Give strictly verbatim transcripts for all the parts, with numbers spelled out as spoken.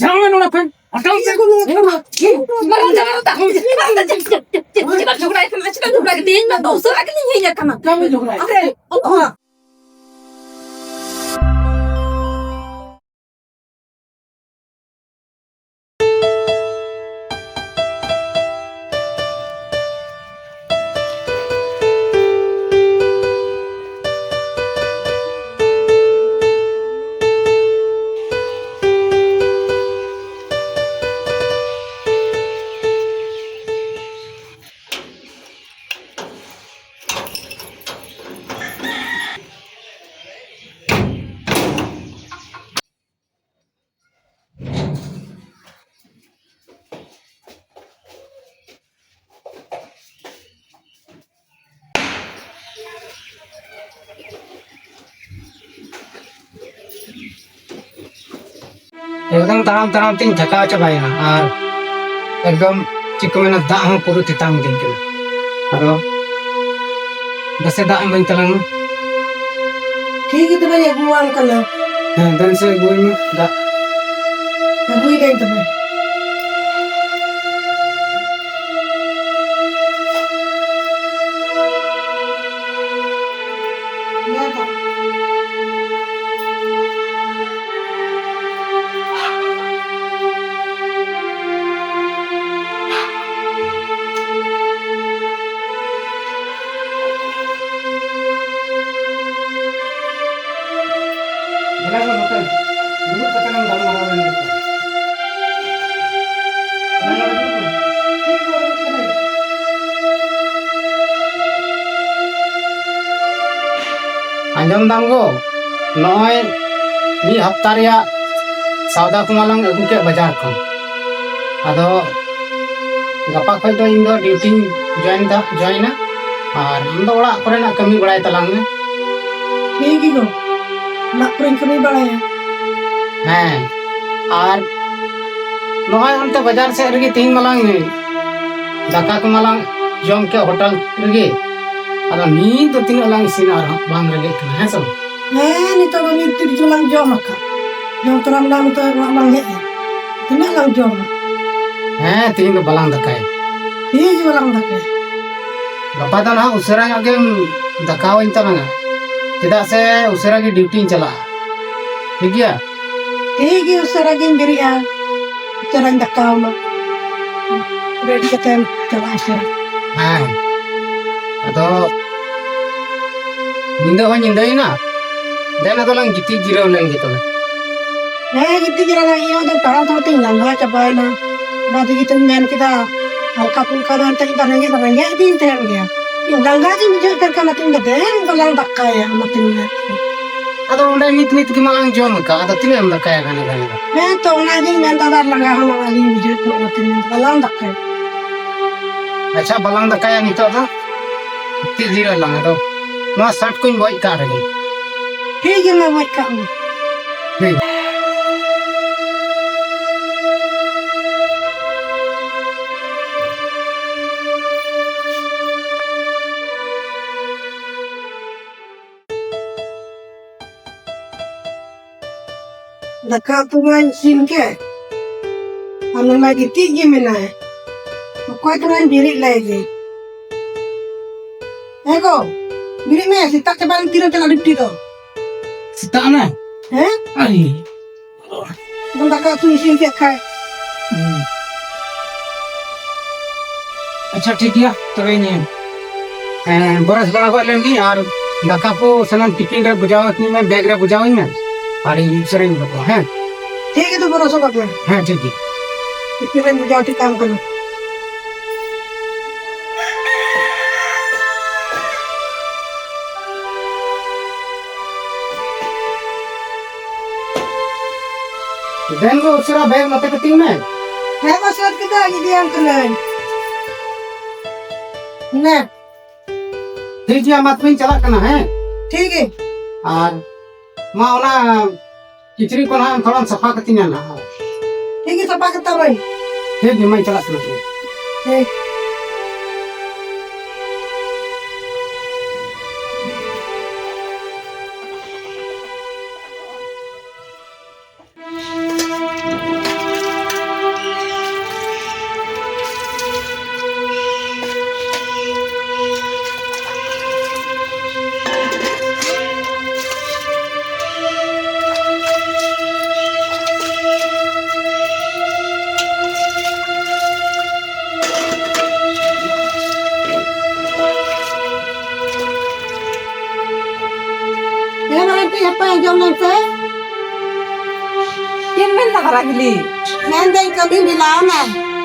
ᱪᱟᱞᱟᱣ ᱢᱮ ᱱᱚᱰᱮ ᱠᱷᱚᱱ᱾ ᱦᱟᱛᱟᱣ ᱢᱮ᱾ ᱢᱟᱨᱟᱝ ᱡᱟᱭᱜᱟ ᱨᱮ ᱛᱟᱦᱮᱸ᱾ ᱪᱮᱫᱟᱜ ᱡᱷᱚᱜᱽᱲᱟᱭ ᱠᱟᱱᱟ? ᱪᱮᱫᱟᱜ ᱡᱷᱚᱜᱽᱲᱟ ᱠᱟᱱᱟ? ᱛᱮᱦᱮᱧ ᱢᱟ ᱫᱚ ᱩᱥᱟᱹᱨᱟ ᱜᱮᱞᱤᱧ ᱦᱮᱡ ᱟᱠᱟᱱᱟ᱾ ᱪᱟᱞᱟᱣ ᱢᱮ ᱡᱷᱚᱜᱽᱲᱟᱭ᱾ ᱟᱨᱮ, ᱚ, ᱮᱠᱫᱚᱢ ᱛᱟᱲᱟᱢ ᱛᱟᱲᱟᱢ ᱛᱤᱧ ᱛᱷᱟᱠᱟᱣ ᱪᱟᱵᱟᱭᱮᱱᱟ, ᱟᱨ ᱮᱠᱫᱚᱢ ᱪᱮᱫ ᱠᱚ ᱢᱮᱱᱟ, ᱫᱟᱜ ᱦᱚᱸ ᱯᱩᱨᱟᱹ ᱛᱮᱛᱟᱝ ᱤᱫᱤᱧ ᱠᱟᱱᱟ᱾ ᱟᱫᱚ ᱫᱮᱥᱮ ᱫᱟᱜ ᱤᱢᱟᱹᱧ ᱛᱟᱞᱟᱝ ᱢᱮ᱾ ᱴᱷᱤᱠ ᱜᱮ, ᱛᱚᱵᱮᱧ ᱟᱹᱜᱩᱣᱟᱢ ᱠᱟᱱᱟ᱾ ᱦᱮᱸ, ᱫᱮᱱ ᱥᱮ ᱟᱹᱜᱩᱣᱟᱹᱧ ᱢᱮ ᱫᱟᱜ᱾ ᱟᱹᱜᱩᱭᱮᱫᱟᱹᱧ ᱛᱚᱵᱮ᱾ ᱫᱮᱞᱟ ᱜᱚ ᱱᱚᱛᱮ, ᱫᱩᱲᱩᱵ ᱠᱟᱛᱮ ᱞᱟᱝ ᱜᱟᱞᱢᱟᱨᱟᱣ ᱞᱮᱱ ᱜᱮ᱾ ᱟᱸᱡᱚᱢ ᱫᱟᱢ ᱜᱚ, ᱱᱚᱜᱼᱚᱭ ᱢᱤᱫ ᱦᱟᱯᱛᱟ ᱨᱮᱭᱟᱜ ᱥᱟᱣᱫᱟ ᱠᱚᱢᱟ ᱞᱟᱝ ᱟᱹᱜᱩ ᱠᱮᱫ ᱵᱟᱡᱟᱨ ᱠᱷᱚᱱ᱾ ᱟᱫᱚ ᱜᱟᱯᱟ ᱠᱷᱚᱱ ᱫᱚ ᱤᱧ ᱫᱚ ᱰᱤᱭᱩᱴᱤᱧ ᱡᱚᱭᱮᱱ ᱫᱟ, ᱡᱚᱭᱮᱱᱟ᱾ ᱟᱨ ᱟᱢ ᱫᱚ ᱚᱲᱟᱜ ᱠᱚᱨᱮᱱᱟᱜ ᱠᱟᱹᱢᱤ ᱵᱟᱲᱟᱭ ᱛᱟᱞᱟᱝ ᱢᱮ᱾ ᱴᱷᱤᱠ ᱜᱮ ᱜᱚ, ᱚᱲᱟᱜ ᱠᱚᱨᱮᱧ ᱠᱟᱹᱢᱤ ᱵᱟᱲᱟᱭᱟ᱾ ᱦᱮᱸ, ᱟᱨ ᱱᱚᱜᱼᱚᱭ ᱚᱱᱛᱮ ᱵᱟᱡᱟᱨ ᱥᱮᱫ ᱨᱮᱜᱮ ᱛᱮᱦᱮᱧ ᱢᱟᱞᱟᱝ ᱫᱟᱠᱟ ᱠᱚ ᱢᱟᱞᱟᱝ ᱡᱚᱢ ᱠᱮᱫ ᱦᱳᱴᱮᱞ ᱨᱮᱜᱮ᱾ ᱟᱫᱚ ᱱᱤᱛ ᱫᱚ ᱛᱤᱱᱟᱹᱜ ᱞᱟᱝ ᱤᱥᱤᱱᱟ ᱟᱨᱦᱚᱸ ᱵᱟᱝ ᱨᱮᱸᱜᱮᱡ ᱠᱟᱱᱟ, ᱦᱮᱸ ᱥᱮ ᱵᱟᱝ? ᱦᱮᱸ, ᱱᱤᱛᱚᱜ ᱫᱚ ᱱᱤᱛ ᱛᱤᱨᱤᱡ ᱞᱟᱝ ᱡᱚᱢ ᱟᱠᱟᱫ᱾ ᱡᱚᱢ ᱛᱚᱨᱟ ᱢᱮᱱᱟᱜ ᱱᱤᱛᱚᱜ ᱚᱲᱟᱜ ᱞᱟᱝ ᱦᱮᱡ ᱮᱱ᱾ ᱛᱤᱱᱟᱹᱜ ᱞᱟᱝ ᱡᱚᱢᱟ? ᱦᱮᱸ, ᱛᱤᱦᱤᱧ ᱫᱚ ᱵᱟᱞᱟᱝ ᱫᱟᱠᱟᱭᱟ᱾ ᱛᱤᱦᱤᱧ ᱜᱮ ᱵᱟᱞᱟᱝ ᱫᱟᱠᱟᱭᱟ᱾ ᱜᱟᱯᱟ ᱫᱚ ᱱᱟᱦᱟᱜ ᱩᱥᱟᱹᱨᱟ ᱧᱚᱜ ᱜᱮᱢ ᱫᱟᱠᱟᱣᱟᱹᱧ ᱛᱟᱞᱟᱝᱟ, ᱪᱮᱫᱟᱜ ᱥᱮ ᱩᱥᱟᱹᱨᱟ ᱜᱮ ᱰᱤᱭᱩᱴᱤᱧ ᱪᱟᱞᱟᱜᱼᱟ᱾ ᱴᱷᱤᱠ ᱜᱮᱭᱟ? ᱴᱷᱤᱠ ᱜᱮ, ᱩᱥᱟᱹᱨᱟ ᱜᱤᱧ ᱵᱮᱨᱮᱫᱼᱟ, ᱩᱥᱟᱹᱨᱟᱧ ᱫᱟᱠᱟᱣᱟᱢᱟ, ᱨᱮᱰᱤ ᱠᱟᱛᱮᱢ ᱪᱟᱞᱟᱜᱼᱟ ᱩᱥᱟᱹᱨᱟ᱾ ᱦᱮᱸ, ᱟᱫᱚ ᱧᱤᱫᱟᱹ ᱦᱚᱸ ᱧᱤᱫᱟᱹᱭᱮᱱᱟ, ᱫᱮᱱ ᱟᱫᱚ ᱞᱟᱝ ᱜᱤᱛᱤᱡ ᱡᱤᱨᱟᱹᱣ ᱞᱮᱱ ᱜᱮ ᱛᱚᱵᱮ᱾ ᱦᱮᱸ, ᱜᱤᱛᱤᱡ ᱡᱤᱨᱟᱹᱣ ᱞᱮᱱ ᱜᱮ᱾ ᱤᱧ ᱫᱚ ᱛᱟᱲᱟᱢ ᱛᱟᱲᱟᱢ ᱛᱤᱧ ᱞᱟᱸᱜᱟ ᱪᱟᱵᱟᱭᱮᱱᱟ, ᱚᱱᱟ ᱛᱮᱜᱮ ᱛᱚᱧ ᱢᱮᱱ ᱠᱮᱫᱟ, ᱦᱟᱞᱠᱟ ᱯᱷᱩᱞᱠᱟ ᱫᱚ ᱮᱱᱛᱮ ᱤᱧ ᱫᱚ ᱨᱮᱸᱜᱮᱡ ᱫᱚ ᱨᱮᱸᱜᱮᱡ ᱜᱤᱧ ᱛᱟᱦᱮᱱ ᱜᱮᱭᱟ, ᱤᱧ ᱞᱟᱸᱜᱟ ᱜᱤᱧ ᱵᱩᱡᱷᱟᱹᱣᱮᱫ ᱠᱟᱱ ᱠᱷᱟᱱ ᱚᱱᱟᱛᱮ ᱤᱧ ᱫᱚ ᱫᱮᱱ ᱵᱟᱞᱟᱝ ᱫᱟᱠᱟᱭᱟ, ᱚᱱᱟᱛᱮᱧ ᱢᱮᱱ᱾ ᱟᱫᱚ ᱚᱸᱰᱮ ᱱᱤᱛ ᱱᱤᱛ ᱜᱮ ᱢᱟᱞᱟᱝ ᱡᱚᱢ ᱟᱠᱟᱫ, ᱟᱫᱚ ᱛᱤᱱᱟᱹᱜ ᱮᱢ ᱫᱟᱠᱟᱭᱟ ᱜᱷᱟᱱᱮ ᱜᱷᱟᱱᱮ ᱫᱚ? ᱦᱮᱸ ᱛᱚ, ᱚᱱᱟ ᱜᱤᱧ ᱢᱮᱱᱫᱟ, ᱟᱨ ᱞᱟᱸᱜᱟ ᱦᱚᱸ ᱞᱟᱸᱜᱟ ᱜᱤᱧ ᱵᱩᱡᱷᱟᱹᱣᱮᱫ ᱠᱟᱱᱟ, ᱚᱱᱟᱛᱮᱧ ᱢᱮᱱᱫᱟ ᱵᱟᱞᱟᱝ ᱫᱟᱠᱟᱭᱟ᱾ ᱟᱪᱪᱷᱟ, ᱵᱟᱞᱟᱝ ᱫᱟᱠᱟᱭᱟ ᱱᱤᱛᱚᱜ ᱫᱚ, ᱜᱤᱛᱤᱡ ᱡᱤᱨᱟᱹᱜ ᱟᱞᱟᱝ᱾ ᱟᱫᱚ ᱱᱚᱣᱟ ᱥᱟᱨᱴ ᱠᱚᱧ ᱵᱚᱡ ᱠᱟᱜ ᱨᱮᱜᱮ᱾ ᱴᱷᱤᱠ ᱜᱮᱭᱟ, ᱢᱟ ᱵᱚᱡ ᱠᱟᱜ ᱢᱮ᱾ ᱴᱷᱤᱠ᱾ ᱫᱟᱠᱟ ᱩᱛᱩ ᱢᱟᱧ ᱤᱥᱤᱱ ᱠᱮᱫ, ᱟᱨ ᱱᱩᱭ ᱢᱟ ᱜᱤᱛᱤᱡ ᱜᱮ ᱢᱮᱱᱟᱭ᱾ ᱚᱠᱚᱭ ᱛᱚᱨᱟᱧ ᱵᱮᱨᱮᱫ ᱞᱟᱭ ᱜᱮ᱾ ᱦᱮᱸ ᱜᱚ, ᱵᱮᱨᱮᱫ ᱢᱮ, ᱥᱮᱛᱟᱜ ᱪᱟᱵᱟᱭᱮᱱ ᱛᱤᱨᱮᱢ ᱪᱟᱞᱟᱜ ᱰᱤᱭᱩᱴᱤ ᱫᱚ? ᱥᱮᱛᱟᱜ ᱮᱱᱟ? ᱦᱮᱸ? ᱟᱭ᱾ ᱟᱫᱚ ᱫᱟᱠᱟ ᱩᱛᱩ ᱤᱥᱤᱱ ᱠᱮᱫ ᱠᱷᱟᱡ᱾ ᱦᱩᱸ᱾ ᱟᱪᱪᱷᱟ, ᱴᱷᱤᱠ ᱜᱮᱭᱟ, ᱛᱚᱵᱮ ᱤᱧ, ᱮᱸ, ᱵᱨᱟᱥ ᱵᱟᱲᱟ ᱜᱚᱫ ᱞᱮᱱ ᱜᱤᱧ ᱟᱨ ᱫᱟᱠᱟ ᱠᱚ ᱥᱟᱱᱟᱢ ᱴᱤᱯᱷᱤᱱ ᱨᱮ ᱵᱚᱡᱟᱣ ᱟᱹᱧ ᱢᱮ, ᱵᱮᱜᱽ ᱨᱮ ᱵᱚᱡᱟᱣ ᱟᱹᱧ ᱢᱮ ᱟᱨ ᱤᱧ ᱩᱥᱟᱹᱨᱟᱧ ᱩᱰᱩᱠᱚᱜᱼᱟ, ᱦᱮᱸ? ᱴᱷᱤᱠ ᱜᱮᱭᱟ, ᱛᱚ ᱵᱨᱟᱥ ᱜᱚᱫ ᱢᱮ᱾ ᱦᱮᱸ, ᱴᱷᱤᱠ ᱜᱮᱭᱟ᱾ ᱴᱤᱯᱷᱤᱱ ᱨᱮᱧ ᱵᱚᱡᱟᱣ ᱴᱷᱤᱠ ᱠᱟᱜ ᱠᱟᱱᱟ᱾ ᱫᱮᱱ ᱜᱚ, ᱩᱥᱟᱹᱨᱟ ᱵᱮᱜᱽ ᱱᱚᱛᱮ ᱠᱟᱹᱛᱤᱧ ᱢᱮ᱾ ᱦᱮᱸ ᱜᱚ, ᱥᱟᱹᱛ ᱠᱮᱫᱟᱹᱧ, ᱤᱫᱤᱭᱟᱢ ᱠᱟᱹᱱᱟᱹᱧ᱾ ᱱᱮ᱾ ᱴᱷᱤᱠ ᱜᱮᱭᱟ, ᱢᱟ ᱛᱚᱵᱮᱧ ᱪᱟᱞᱟᱜ ᱠᱟᱱᱟ, ᱦᱮᱸ? ᱴᱷᱤᱠ ᱜᱮ᱾ ᱟᱨ ᱢᱟ ᱚᱱᱟ ᱠᱤᱪᱨᱤᱡ ᱠᱚ ᱱᱟᱦᱟᱜ ᱛᱷᱚᱲᱟᱢ ᱥᱟᱯᱷᱟ ᱠᱟᱹᱛᱤᱧᱟ ᱱᱟᱦᱟᱜ᱾ ᱴᱷᱤᱠ ᱜᱮ, ᱥᱟᱯᱷᱟ ᱠᱟᱛᱟᱢᱟᱹᱧ᱾ ᱴᱷᱤᱠ ᱜᱮ, ᱢᱟᱧ ᱪᱟᱞᱟᱜ ᱠᱟᱱᱟ ᱛᱚᱵᱮ᱾ ᱴᱷᱤᱠ᱾ ᱢᱟᱨᱟᱝ ᱦᱤᱞᱤ᱾ ᱢᱮᱱᱫᱟᱹᱧ, ᱠᱟᱹᱢᱤᱢ ᱦᱮᱞᱟᱣᱱᱟ?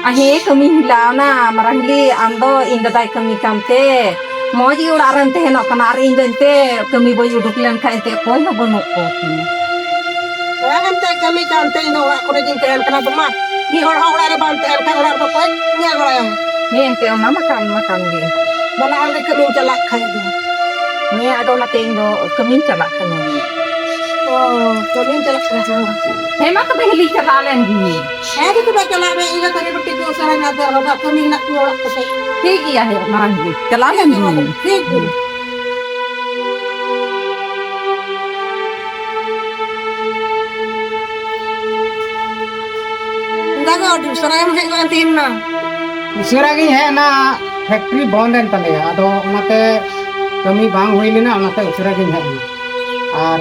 ᱟ, ᱦᱮᱸ, ᱠᱟᱹᱢᱤᱧ ᱦᱮᱞᱟᱣᱱᱟ᱾ ᱢᱟᱨᱟᱝ ᱦᱤᱞᱤ, ᱟᱢ ᱫᱚ ᱤᱧ ᱫᱟᱫᱟᱭ ᱠᱟᱹᱢᱤ ᱠᱟᱱᱛᱮ ᱢᱚᱡᱽ ᱜᱮ ᱚᱲᱟᱜ ᱨᱮᱢ ᱛᱟᱦᱮᱱᱚᱜ ᱠᱟᱱᱟ, ᱟᱨ ᱤᱧ ᱫᱚ ᱮᱱᱛᱮ ᱠᱟᱹᱢᱤ ᱵᱟᱹᱧ ᱩᱰᱩᱠ ᱞᱮᱱᱠᱷᱟᱱ ᱮᱱᱛᱮ ᱚᱠᱚᱭ ᱦᱚᱸ ᱵᱟᱹᱱᱩᱜ ᱠᱚ ᱛᱤᱧᱟ᱾ ᱦᱮᱸ, ᱮᱱᱛᱮ ᱠᱟᱹᱢᱤ ᱠᱟᱱᱛᱮ ᱤᱧ ᱫᱚ ᱚᱲᱟᱜ ᱠᱚᱨᱮ ᱜᱤᱧ ᱛᱟᱦᱮᱱ ᱠᱟᱱᱟ᱾ ᱛᱚ ᱢᱟ, ᱢᱤᱫ ᱦᱚᱲ ᱦᱚᱸ ᱚᱲᱟᱜ ᱨᱮ ᱵᱟᱢ ᱛᱟᱦᱮᱱ ᱠᱷᱟᱱ ᱚᱲᱟᱜ ᱨᱮᱫᱚ ᱚᱠᱚᱭ ᱧᱮᱞ ᱵᱟᱲᱟᱭᱟ? ᱦᱮᱸ, ᱮᱱᱛᱮ ᱚᱱᱟ ᱢᱟ ᱠᱟᱱ ᱢᱟ ᱠᱟᱱ ᱜᱮ᱾ ᱵᱟᱱᱟ ᱦᱚᱲ ᱜᱮ ᱠᱟᱹᱢᱤᱢ ᱪᱟᱞᱟᱜ ᱠᱷᱟᱡ ᱫᱚ᱾ ᱦᱮᱸ, ᱟᱫᱚ ᱚᱱᱟᱛᱮ ᱤᱧ ᱫᱚ ᱠᱟᱹᱢᱤᱧ ᱪᱟᱞᱟᱜ ᱠᱟᱱᱟ᱾ ᱚ, ᱠᱟᱹᱢᱤᱢ ᱪᱟᱞᱟᱜ ᱠᱟᱱᱟ ᱥᱮ ᱵᱟᱝ? ᱦᱮᱸ, ᱢᱟ ᱛᱚᱵᱮ ᱦᱤᱞᱤᱧ ᱪᱟᱞᱟᱣ ᱞᱮᱱ ᱜᱮ᱾ ᱦᱮᱸ, ᱛᱚᱵᱮ ᱪᱟᱞᱟᱜ ᱢᱮ, ᱤᱧ ᱫᱚ ᱛᱟᱹᱨᱤ ᱵᱟᱹᱴᱤ ᱠᱚ ᱩᱥᱟᱹᱨᱟᱧ ᱟᱫᱮᱨ ᱦᱚᱫᱟ, ᱠᱟᱹᱢᱤ ᱦᱮᱱᱟᱜ ᱛᱤᱧᱟ ᱚᱲᱟᱜ ᱠᱚᱥᱮᱫ᱾ ᱴᱷᱤᱠ ᱜᱮᱭᱟ, ᱦᱮᱸ, ᱢᱟᱨᱟᱝ ᱜᱮ᱾ ᱪᱟᱞᱟᱣ ᱞᱮᱱ ᱜᱮ᱾ ᱴᱷᱤᱠ ᱜᱮᱭᱟ᱾ ᱫᱟᱫᱟ ᱜᱚ, ᱟᱹᱰᱤ ᱩᱥᱟᱹᱨᱟ ᱜᱮᱢ ᱦᱮᱡ ᱜᱚᱫ ᱮᱱ ᱛᱮᱦᱮᱧ ᱢᱟ᱾ ᱩᱥᱟᱹᱨᱟ ᱜᱤᱧ ᱦᱮᱡ ᱮᱱᱟ, ᱯᱷᱮᱠᱴᱨᱤ ᱵᱚᱱᱫ ᱮᱱ ᱛᱟᱞᱮᱭᱟ, ᱟᱫᱚ ᱚᱱᱟᱛᱮ ᱠᱟᱹᱢᱤ ᱵᱟᱝ ᱦᱩᱭ ᱞᱮᱱᱟ, ᱚᱱᱟᱛᱮ ᱩᱥᱟᱹᱨᱟ ᱜᱤᱧ ᱦᱮᱡ ᱮᱱᱟ᱾ ᱟᱨ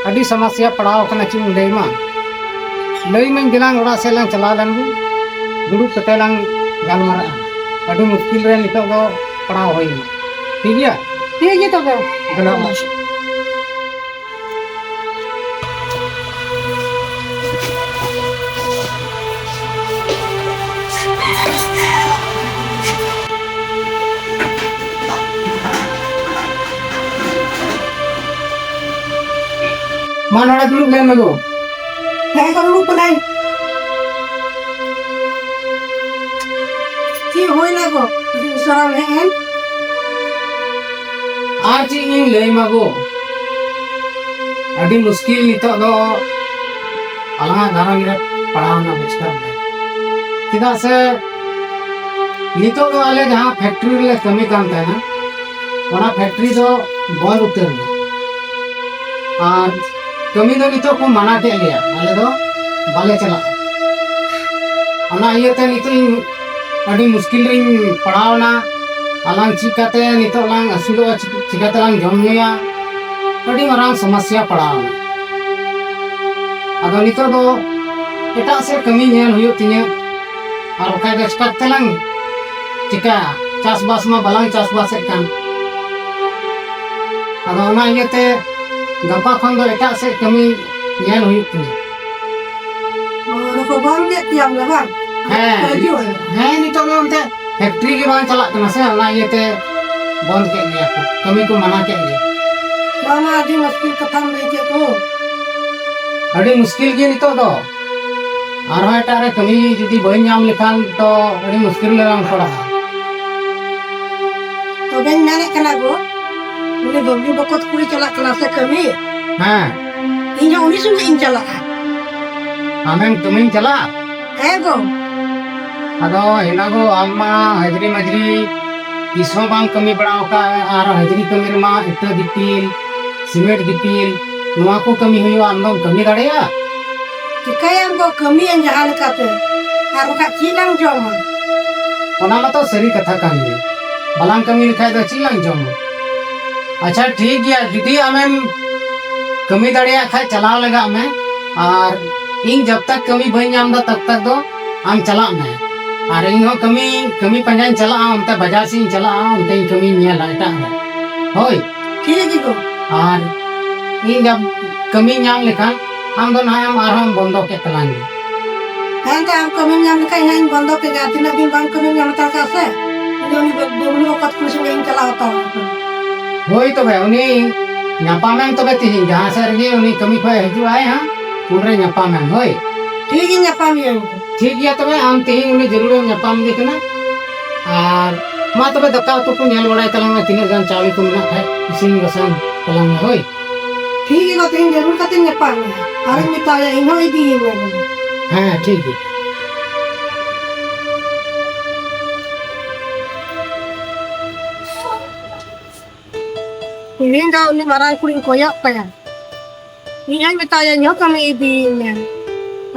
ᱟᱹᱰᱤ ᱥᱚᱢᱚᱥᱭᱟ ᱯᱟᱲᱟᱣ ᱠᱟᱱᱟ, ᱪᱮᱫ ᱤᱧ ᱞᱟᱹᱭ ᱟᱢᱟ? ᱞᱟᱹᱭ ᱢᱟᱹᱧ, ᱫᱮᱞᱟᱝ ᱚᱲᱟᱜ ᱥᱮᱫ ᱞᱟᱝ ᱪᱟᱞᱟᱣ ᱞᱮᱱ ᱜᱮ, ᱫᱩᱲᱩᱵ ᱠᱟᱛᱮ ᱞᱟᱝ ᱜᱟᱞᱢᱟᱨᱟᱜᱼᱟ᱾ ᱟᱹᱰᱤ ᱢᱩᱥᱠᱤᱞ ᱨᱮ ᱱᱤᱛᱚᱜ ᱫᱚ ᱯᱟᱲᱟᱣ ᱦᱩᱭ ᱮᱱᱟ᱾ ᱴᱷᱤᱠ ᱜᱮᱭᱟ? ᱴᱷᱤᱠ ᱜᱮᱭᱟ ᱛᱚᱵᱮ᱾ ᱫᱮᱞᱟ᱾ ᱢᱟ, ᱱᱚᱰᱮ ᱫᱩᱲᱩᱵ ᱞᱮᱱ ᱢᱮ ᱜᱚ᱾ ᱦᱮᱸ ᱜᱚ, ᱫᱩᱲᱩᱵ ᱠᱟᱱᱟᱹᱧ᱾ ᱪᱮᱫ ᱦᱩᱭᱱᱟ ᱜᱚ? ᱟᱹᱰᱤ ᱩᱥᱟᱹᱨᱟᱢ ᱦᱮᱡ ᱮᱱ? ᱟᱨ ᱪᱮᱫ ᱤᱧ ᱞᱟᱹᱭ ᱟᱢᱟ ᱜᱚ? ᱟᱹᱰᱤ ᱢᱩᱥᱠᱤᱞ ᱱᱤᱛᱚᱜ ᱫᱚ ᱟᱞᱟᱝᱟᱜ ᱜᱷᱟᱨᱚᱸᱡᱽ ᱨᱮ ᱯᱟᱲᱟᱣ ᱮᱱᱟ, ᱵᱩᱡᱷᱟᱹᱣ ᱢᱮ᱾ ᱪᱮᱫᱟᱜ ᱥᱮ ᱱᱤᱛᱚᱜ ᱫᱚ ᱟᱞᱮ ᱡᱟᱦᱟᱸ ᱯᱷᱮᱠᱴᱨᱤ ᱨᱮᱞᱮ ᱠᱟᱹᱢᱤ ᱠᱟᱱ ᱛᱟᱦᱮᱱᱟ, ᱚᱱᱟ ᱯᱷᱮᱠᱴᱨᱤ ᱫᱚ ᱵᱚᱱᱫ ᱩᱛᱟᱹᱨ ᱮᱱᱟ᱾ ᱟᱨ ᱠᱟᱹᱢᱤ ᱫᱚ ᱱᱤᱛᱚᱜ ᱠᱚ ᱢᱟᱱᱟ ᱠᱮᱫ ᱞᱮᱭᱟ, ᱟᱞᱮ ᱫᱚ ᱵᱟᱞᱮ ᱪᱟᱞᱟᱜᱼᱟ᱾ ᱚᱱᱟ ᱤᱭᱟᱹᱛᱮ ᱱᱤᱛᱚᱜ ᱤᱧ ᱟᱹᱰᱤ ᱢᱩᱥᱠᱤᱞ ᱨᱤᱧ ᱯᱟᱲᱟᱣ ᱮᱱᱟ᱾ ᱟᱞᱟᱝ ᱪᱤᱠᱟᱛᱮ ᱱᱤᱛᱚᱜ ᱞᱟᱝ ᱟᱹᱥᱩᱞᱚᱜᱼᱟ, ᱪᱤ-, ᱪᱤᱠᱟᱛᱮ ᱞᱟᱝ ᱡᱚᱢ ᱧᱩᱭᱟ? ᱟᱹᱰᱤ ᱢᱟᱨᱟᱝ ᱥᱚᱢᱚᱥᱭᱟ ᱯᱟᱲᱟᱣ ᱮᱱᱟ᱾ ᱟᱫᱚ ᱱᱤᱛᱚᱜ ᱫᱚ ᱮᱴᱟᱜ ᱥᱮᱫ ᱠᱟᱹᱢᱤ ᱧᱮᱞ ᱦᱩᱭᱩᱜ ᱛᱤᱧᱟᱹ, ᱟᱨ ᱵᱟᱠᱷᱟᱡ ᱫᱚ ᱪᱤᱠᱟ ᱛᱮᱞᱟᱝ ᱪᱤᱠᱟᱹᱭᱟ? ᱪᱟᱥᱵᱟᱥ ᱢᱟ ᱵᱟᱞᱟᱝ ᱪᱟᱥᱵᱟᱥᱮᱫ ᱠᱟᱱ᱾ ᱟᱫᱚ ᱚᱱᱟ ᱤᱭᱟᱹᱛᱮ ᱜᱟᱯᱟ ᱠᱷᱚᱱ ᱫᱚ ᱮᱴᱟᱜ ᱥᱮᱫ ᱠᱟᱹᱢᱤ ᱧᱮᱞ ᱦᱩᱭᱩᱜ ᱛᱤᱧᱟᱹ᱾ ᱵᱟᱝ ᱞᱮᱫ ᱯᱮᱭᱟ ᱵᱚᱞᱮ ᱵᱟᱝ? ᱦᱮᱸ᱾ ᱦᱤᱡᱩᱜ ᱟᱭ᱾ ᱦᱮᱸ, ᱱᱤᱛᱚᱜ ᱫᱚ ᱚᱱᱛᱮ ᱯᱷᱮᱠᱴᱨᱤ ᱜᱮ ᱵᱟᱝ ᱪᱟᱞᱟᱜ ᱠᱟᱱᱟ ᱥᱮ, ᱚᱱᱟ ᱤᱭᱟᱹᱛᱮ ᱵᱚᱱᱫ ᱠᱮᱫ ᱜᱮᱭᱟ ᱠᱚ, ᱠᱟᱹᱢᱤ ᱠᱚ ᱢᱟᱱᱟ ᱠᱮᱫ ᱜᱮᱭᱟ᱾ ᱱᱚᱣᱟ ᱢᱟ ᱟᱹᱰᱤ ᱢᱩᱥᱠᱤᱞ ᱠᱟᱛᱷᱟᱢ ᱞᱟᱹᱭ ᱠᱮᱫ ᱠᱚ᱾ ᱟᱹᱰᱤ ᱢᱩᱥᱠᱤᱞ ᱜᱮ ᱱᱤᱛᱚᱜ ᱫᱚ᱾ ᱟᱨᱦᱚᱸ ᱮᱴᱟᱜ ᱨᱮ ᱠᱟᱹᱢᱤ ᱡᱩᱫᱤ ᱵᱟᱹᱧ ᱧᱟᱢ ᱞᱮᱠᱷᱟᱱ ᱛᱚ ᱟᱹᱰᱤ ᱢᱩᱥᱠᱤᱞ ᱨᱮᱞᱟᱝ ᱯᱟᱲᱟᱜᱼᱟ᱾ ᱛᱚᱵᱮᱧ ᱢᱮᱱᱮᱫ ᱠᱟᱱᱟ ᱜᱚ, ᱩᱱᱤ ᱵᱟᱹᱵᱞᱩ ᱵᱚᱠᱚᱛ ᱠᱩᱲᱤ ᱪᱟᱞᱟᱜ ᱠᱟᱱᱟ ᱥᱮ ᱠᱟᱹᱢᱤ? ᱦᱮᱸ᱾ ᱤᱧ ᱦᱚᱸ ᱩᱱᱤ ᱥᱚᱸᱜᱮ ᱤᱧ ᱪᱟᱞᱟᱜᱼᱟ᱾ ᱟᱢᱮᱢ ᱠᱟᱹᱢᱤᱢ ᱪᱟᱞᱟᱜᱼᱟ? ᱦᱮᱸ ᱜᱚ᱾ ᱟᱫᱚ ᱦᱮᱱᱟ ᱜᱚ, ᱟᱢ ᱢᱟ ᱦᱟᱡᱨᱤ ᱢᱟᱡᱨᱤ ᱛᱤᱥ ᱦᱚᱸ ᱵᱟᱢ ᱠᱟᱹᱢᱤ ᱵᱟᱲᱟ ᱟᱠᱟᱫᱼᱟ, ᱟᱨ ᱦᱟᱡᱨᱤ ᱠᱟᱹᱢᱤ ᱨᱮᱢᱟ ᱤᱴᱟᱹ ᱫᱤᱯᱤᱞ, ᱥᱤᱢᱮᱱᱴ ᱫᱤᱯᱤᱞ, ᱱᱚᱣᱟ ᱠᱚ ᱠᱟᱹᱢᱤ ᱦᱩᱭᱩᱜᱼᱟ, ᱟᱢ ᱫᱚᱢ ᱠᱟᱹᱢᱤ ᱫᱟᱲᱮᱭᱟᱜᱼᱟ? ᱪᱤᱠᱟᱹᱭᱟᱢ ᱜᱚ, ᱠᱟᱹᱢᱤᱭᱟᱹᱧ ᱡᱟᱦᱟᱸ ᱞᱮᱠᱟᱛᱮ, ᱟᱨ ᱵᱟᱠᱷᱟᱡ ᱪᱮᱫ ᱞᱟᱝ ᱡᱚᱢᱟ? ᱚᱱᱟ ᱢᱟᱛᱚ ᱥᱟᱹᱨᱤ ᱠᱟᱛᱷᱟ ᱠᱟᱱ ᱜᱮ, ᱵᱟᱞᱟᱝ ᱠᱟᱹᱢᱤ ᱞᱮᱠᱷᱟᱡ ᱫᱚ ᱪᱮᱫ ᱞᱟᱝ ᱡᱚᱢᱟ? ᱟᱪᱪᱷᱟ, ᱴᱷᱤᱠ ᱜᱮᱭᱟ, ᱡᱩᱫᱤ ᱟᱢᱮᱢ ᱠᱟᱹᱢᱤ ᱫᱟᱲᱮᱭᱟᱜ ᱠᱷᱟᱡ ᱪᱟᱞᱟᱣ ᱞᱟᱜᱟᱜ ᱢᱮ, ᱟᱨ ᱤᱧ ᱡᱟᱵ ᱛᱟᱠ ᱠᱟᱹᱢᱤ ᱵᱟᱹᱧ ᱧᱟᱢ ᱮᱫᱟ ᱛᱟᱵ ᱛᱟᱠ ᱫᱚ ᱟᱢ ᱪᱟᱞᱟᱜ ᱢᱮ, ᱟᱨ ᱤᱧ ᱦᱚᱸ ᱠᱟᱹᱢᱤ, ᱠᱟᱹᱢᱤ ᱯᱟᱸᱡᱟᱧ ᱪᱟᱞᱟᱜᱼᱟ, ᱚᱱᱛᱮ ᱵᱟᱡᱟᱨ ᱥᱮᱫ ᱤᱧ ᱪᱟᱞᱟᱜᱼᱟ, ᱚᱱᱛᱮ ᱤᱧ ᱠᱟᱹᱢᱤᱧ ᱧᱮᱞᱟ ᱮᱴᱟᱜ ᱨᱮ᱾ ᱦᱳᱭ᱾ ᱴᱷᱤᱠ ᱜᱮ ᱜᱚ᱾ ᱟᱨ ᱤᱧ ᱡᱟᱵ ᱠᱟᱹᱢᱤ ᱧᱟᱢ ᱞᱮᱠᱷᱟᱱ ᱟᱢ ᱫᱚ ᱱᱟᱦᱟᱜ ᱮᱢ ᱟᱨᱦᱚᱸ ᱵᱚᱱᱫᱚ ᱠᱮᱫ ᱛᱟᱞᱟᱝ ᱜᱮ᱾ ᱦᱮᱸ, ᱛᱚ ᱟᱢ ᱠᱟᱹᱢᱤᱢ ᱧᱟᱢ ᱞᱮᱠᱷᱟᱱ ᱤᱧ ᱦᱚᱸᱧ ᱵᱚᱱᱫᱚ ᱠᱮᱫ ᱜᱮ᱾ ᱟᱨ ᱛᱤᱱᱟᱹᱜ ᱫᱤᱱ ᱵᱟᱢ ᱠᱟᱹᱢᱤᱢ ᱧᱟᱢ ᱦᱟᱛᱟᱲ ᱠᱟᱜᱼᱟ ᱥᱮ, ᱤᱧ ᱫᱚ ᱩᱱᱤ ᱵᱟᱹᱵᱞᱩ ᱵᱟᱠᱚᱛ ᱠᱩᱲᱤ ᱥᱚᱸᱜᱮ ᱤᱧ ᱪᱟᱞᱟᱣ ᱦᱟᱛᱟᱲ ᱠᱟᱱᱟ᱾ ᱦᱳᱭ, ᱛᱚᱵᱮ ᱩᱱᱤ ᱧᱟᱯᱟᱢᱮᱢ ᱛᱚᱵᱮ ᱛᱤᱦᱤᱧ, ᱡᱟᱦᱟᱸ ᱥᱮᱫ ᱨᱮᱜᱮ ᱩᱱᱤ ᱠᱟᱹᱢᱤ ᱠᱷᱚᱡ ᱦᱤᱡᱩᱜ ᱟᱭ ᱦᱟᱸᱜ, ᱩᱱᱨᱮ ᱧᱟᱯᱟᱢᱮᱢ, ᱦᱳᱭ᱾ ᱴᱷᱤᱠ ᱜᱮ, ᱧᱟᱯᱟᱢ ᱜᱮᱭᱟᱹᱧ᱾ ᱴᱷᱤᱠ ᱜᱮᱭᱟ, ᱛᱚᱵᱮ ᱟᱢ ᱛᱤᱦᱤᱧ ᱩᱱᱤ ᱡᱟᱹᱨᱩᱲᱮᱢ ᱧᱟᱯᱟᱢ ᱜᱮ ᱠᱟᱱᱟ᱾ ᱟᱨ ᱢᱟ ᱛᱚᱵᱮ ᱫᱟᱠᱟ ᱩᱛᱩ ᱠᱚ ᱧᱮᱞ ᱵᱟᱲᱟᱭ ᱛᱟᱞᱟᱝ ᱢᱮ, ᱛᱤᱱᱟᱹᱜ ᱜᱟᱱ ᱪᱟᱣᱞᱮ ᱠᱚ ᱢᱮᱱᱟᱜ ᱠᱷᱟᱡ ᱤᱥᱤᱱ ᱵᱟᱥᱟᱝ ᱛᱟᱞᱟᱝ ᱢᱮ, ᱦᱳᱭ᱾ ᱴᱷᱤᱠ ᱜᱮᱭᱟ, ᱛᱮᱦᱮᱧ ᱡᱟᱹᱨᱩᱲ ᱠᱟᱛᱮᱧ ᱧᱟᱯᱟᱢ ᱢᱮᱭᱟ᱾ ᱟᱨᱤᱧ ᱢᱮᱛᱟᱭᱟ, ᱤᱧ ᱦᱚᱸ ᱤᱫᱤᱭᱤᱧ ᱢᱮ ᱵᱚᱞᱮ᱾ ᱦᱮᱸ, ᱴᱷᱤᱠ ᱜᱮᱭᱟ᱾ ᱛᱮᱦᱮᱧ ᱫᱚ ᱩᱱᱤ ᱢᱟᱨᱟᱝ ᱠᱩᱲᱤᱧ ᱠᱚᱭᱚᱜ ᱠᱟᱭᱟ᱾ ᱤᱧ ᱦᱚᱸᱧ ᱢᱮᱛᱟᱭᱟ, ᱤᱧ ᱦᱚᱸ ᱠᱟᱹᱢᱤ ᱤᱫᱤᱭᱤᱧ ᱢᱮ᱾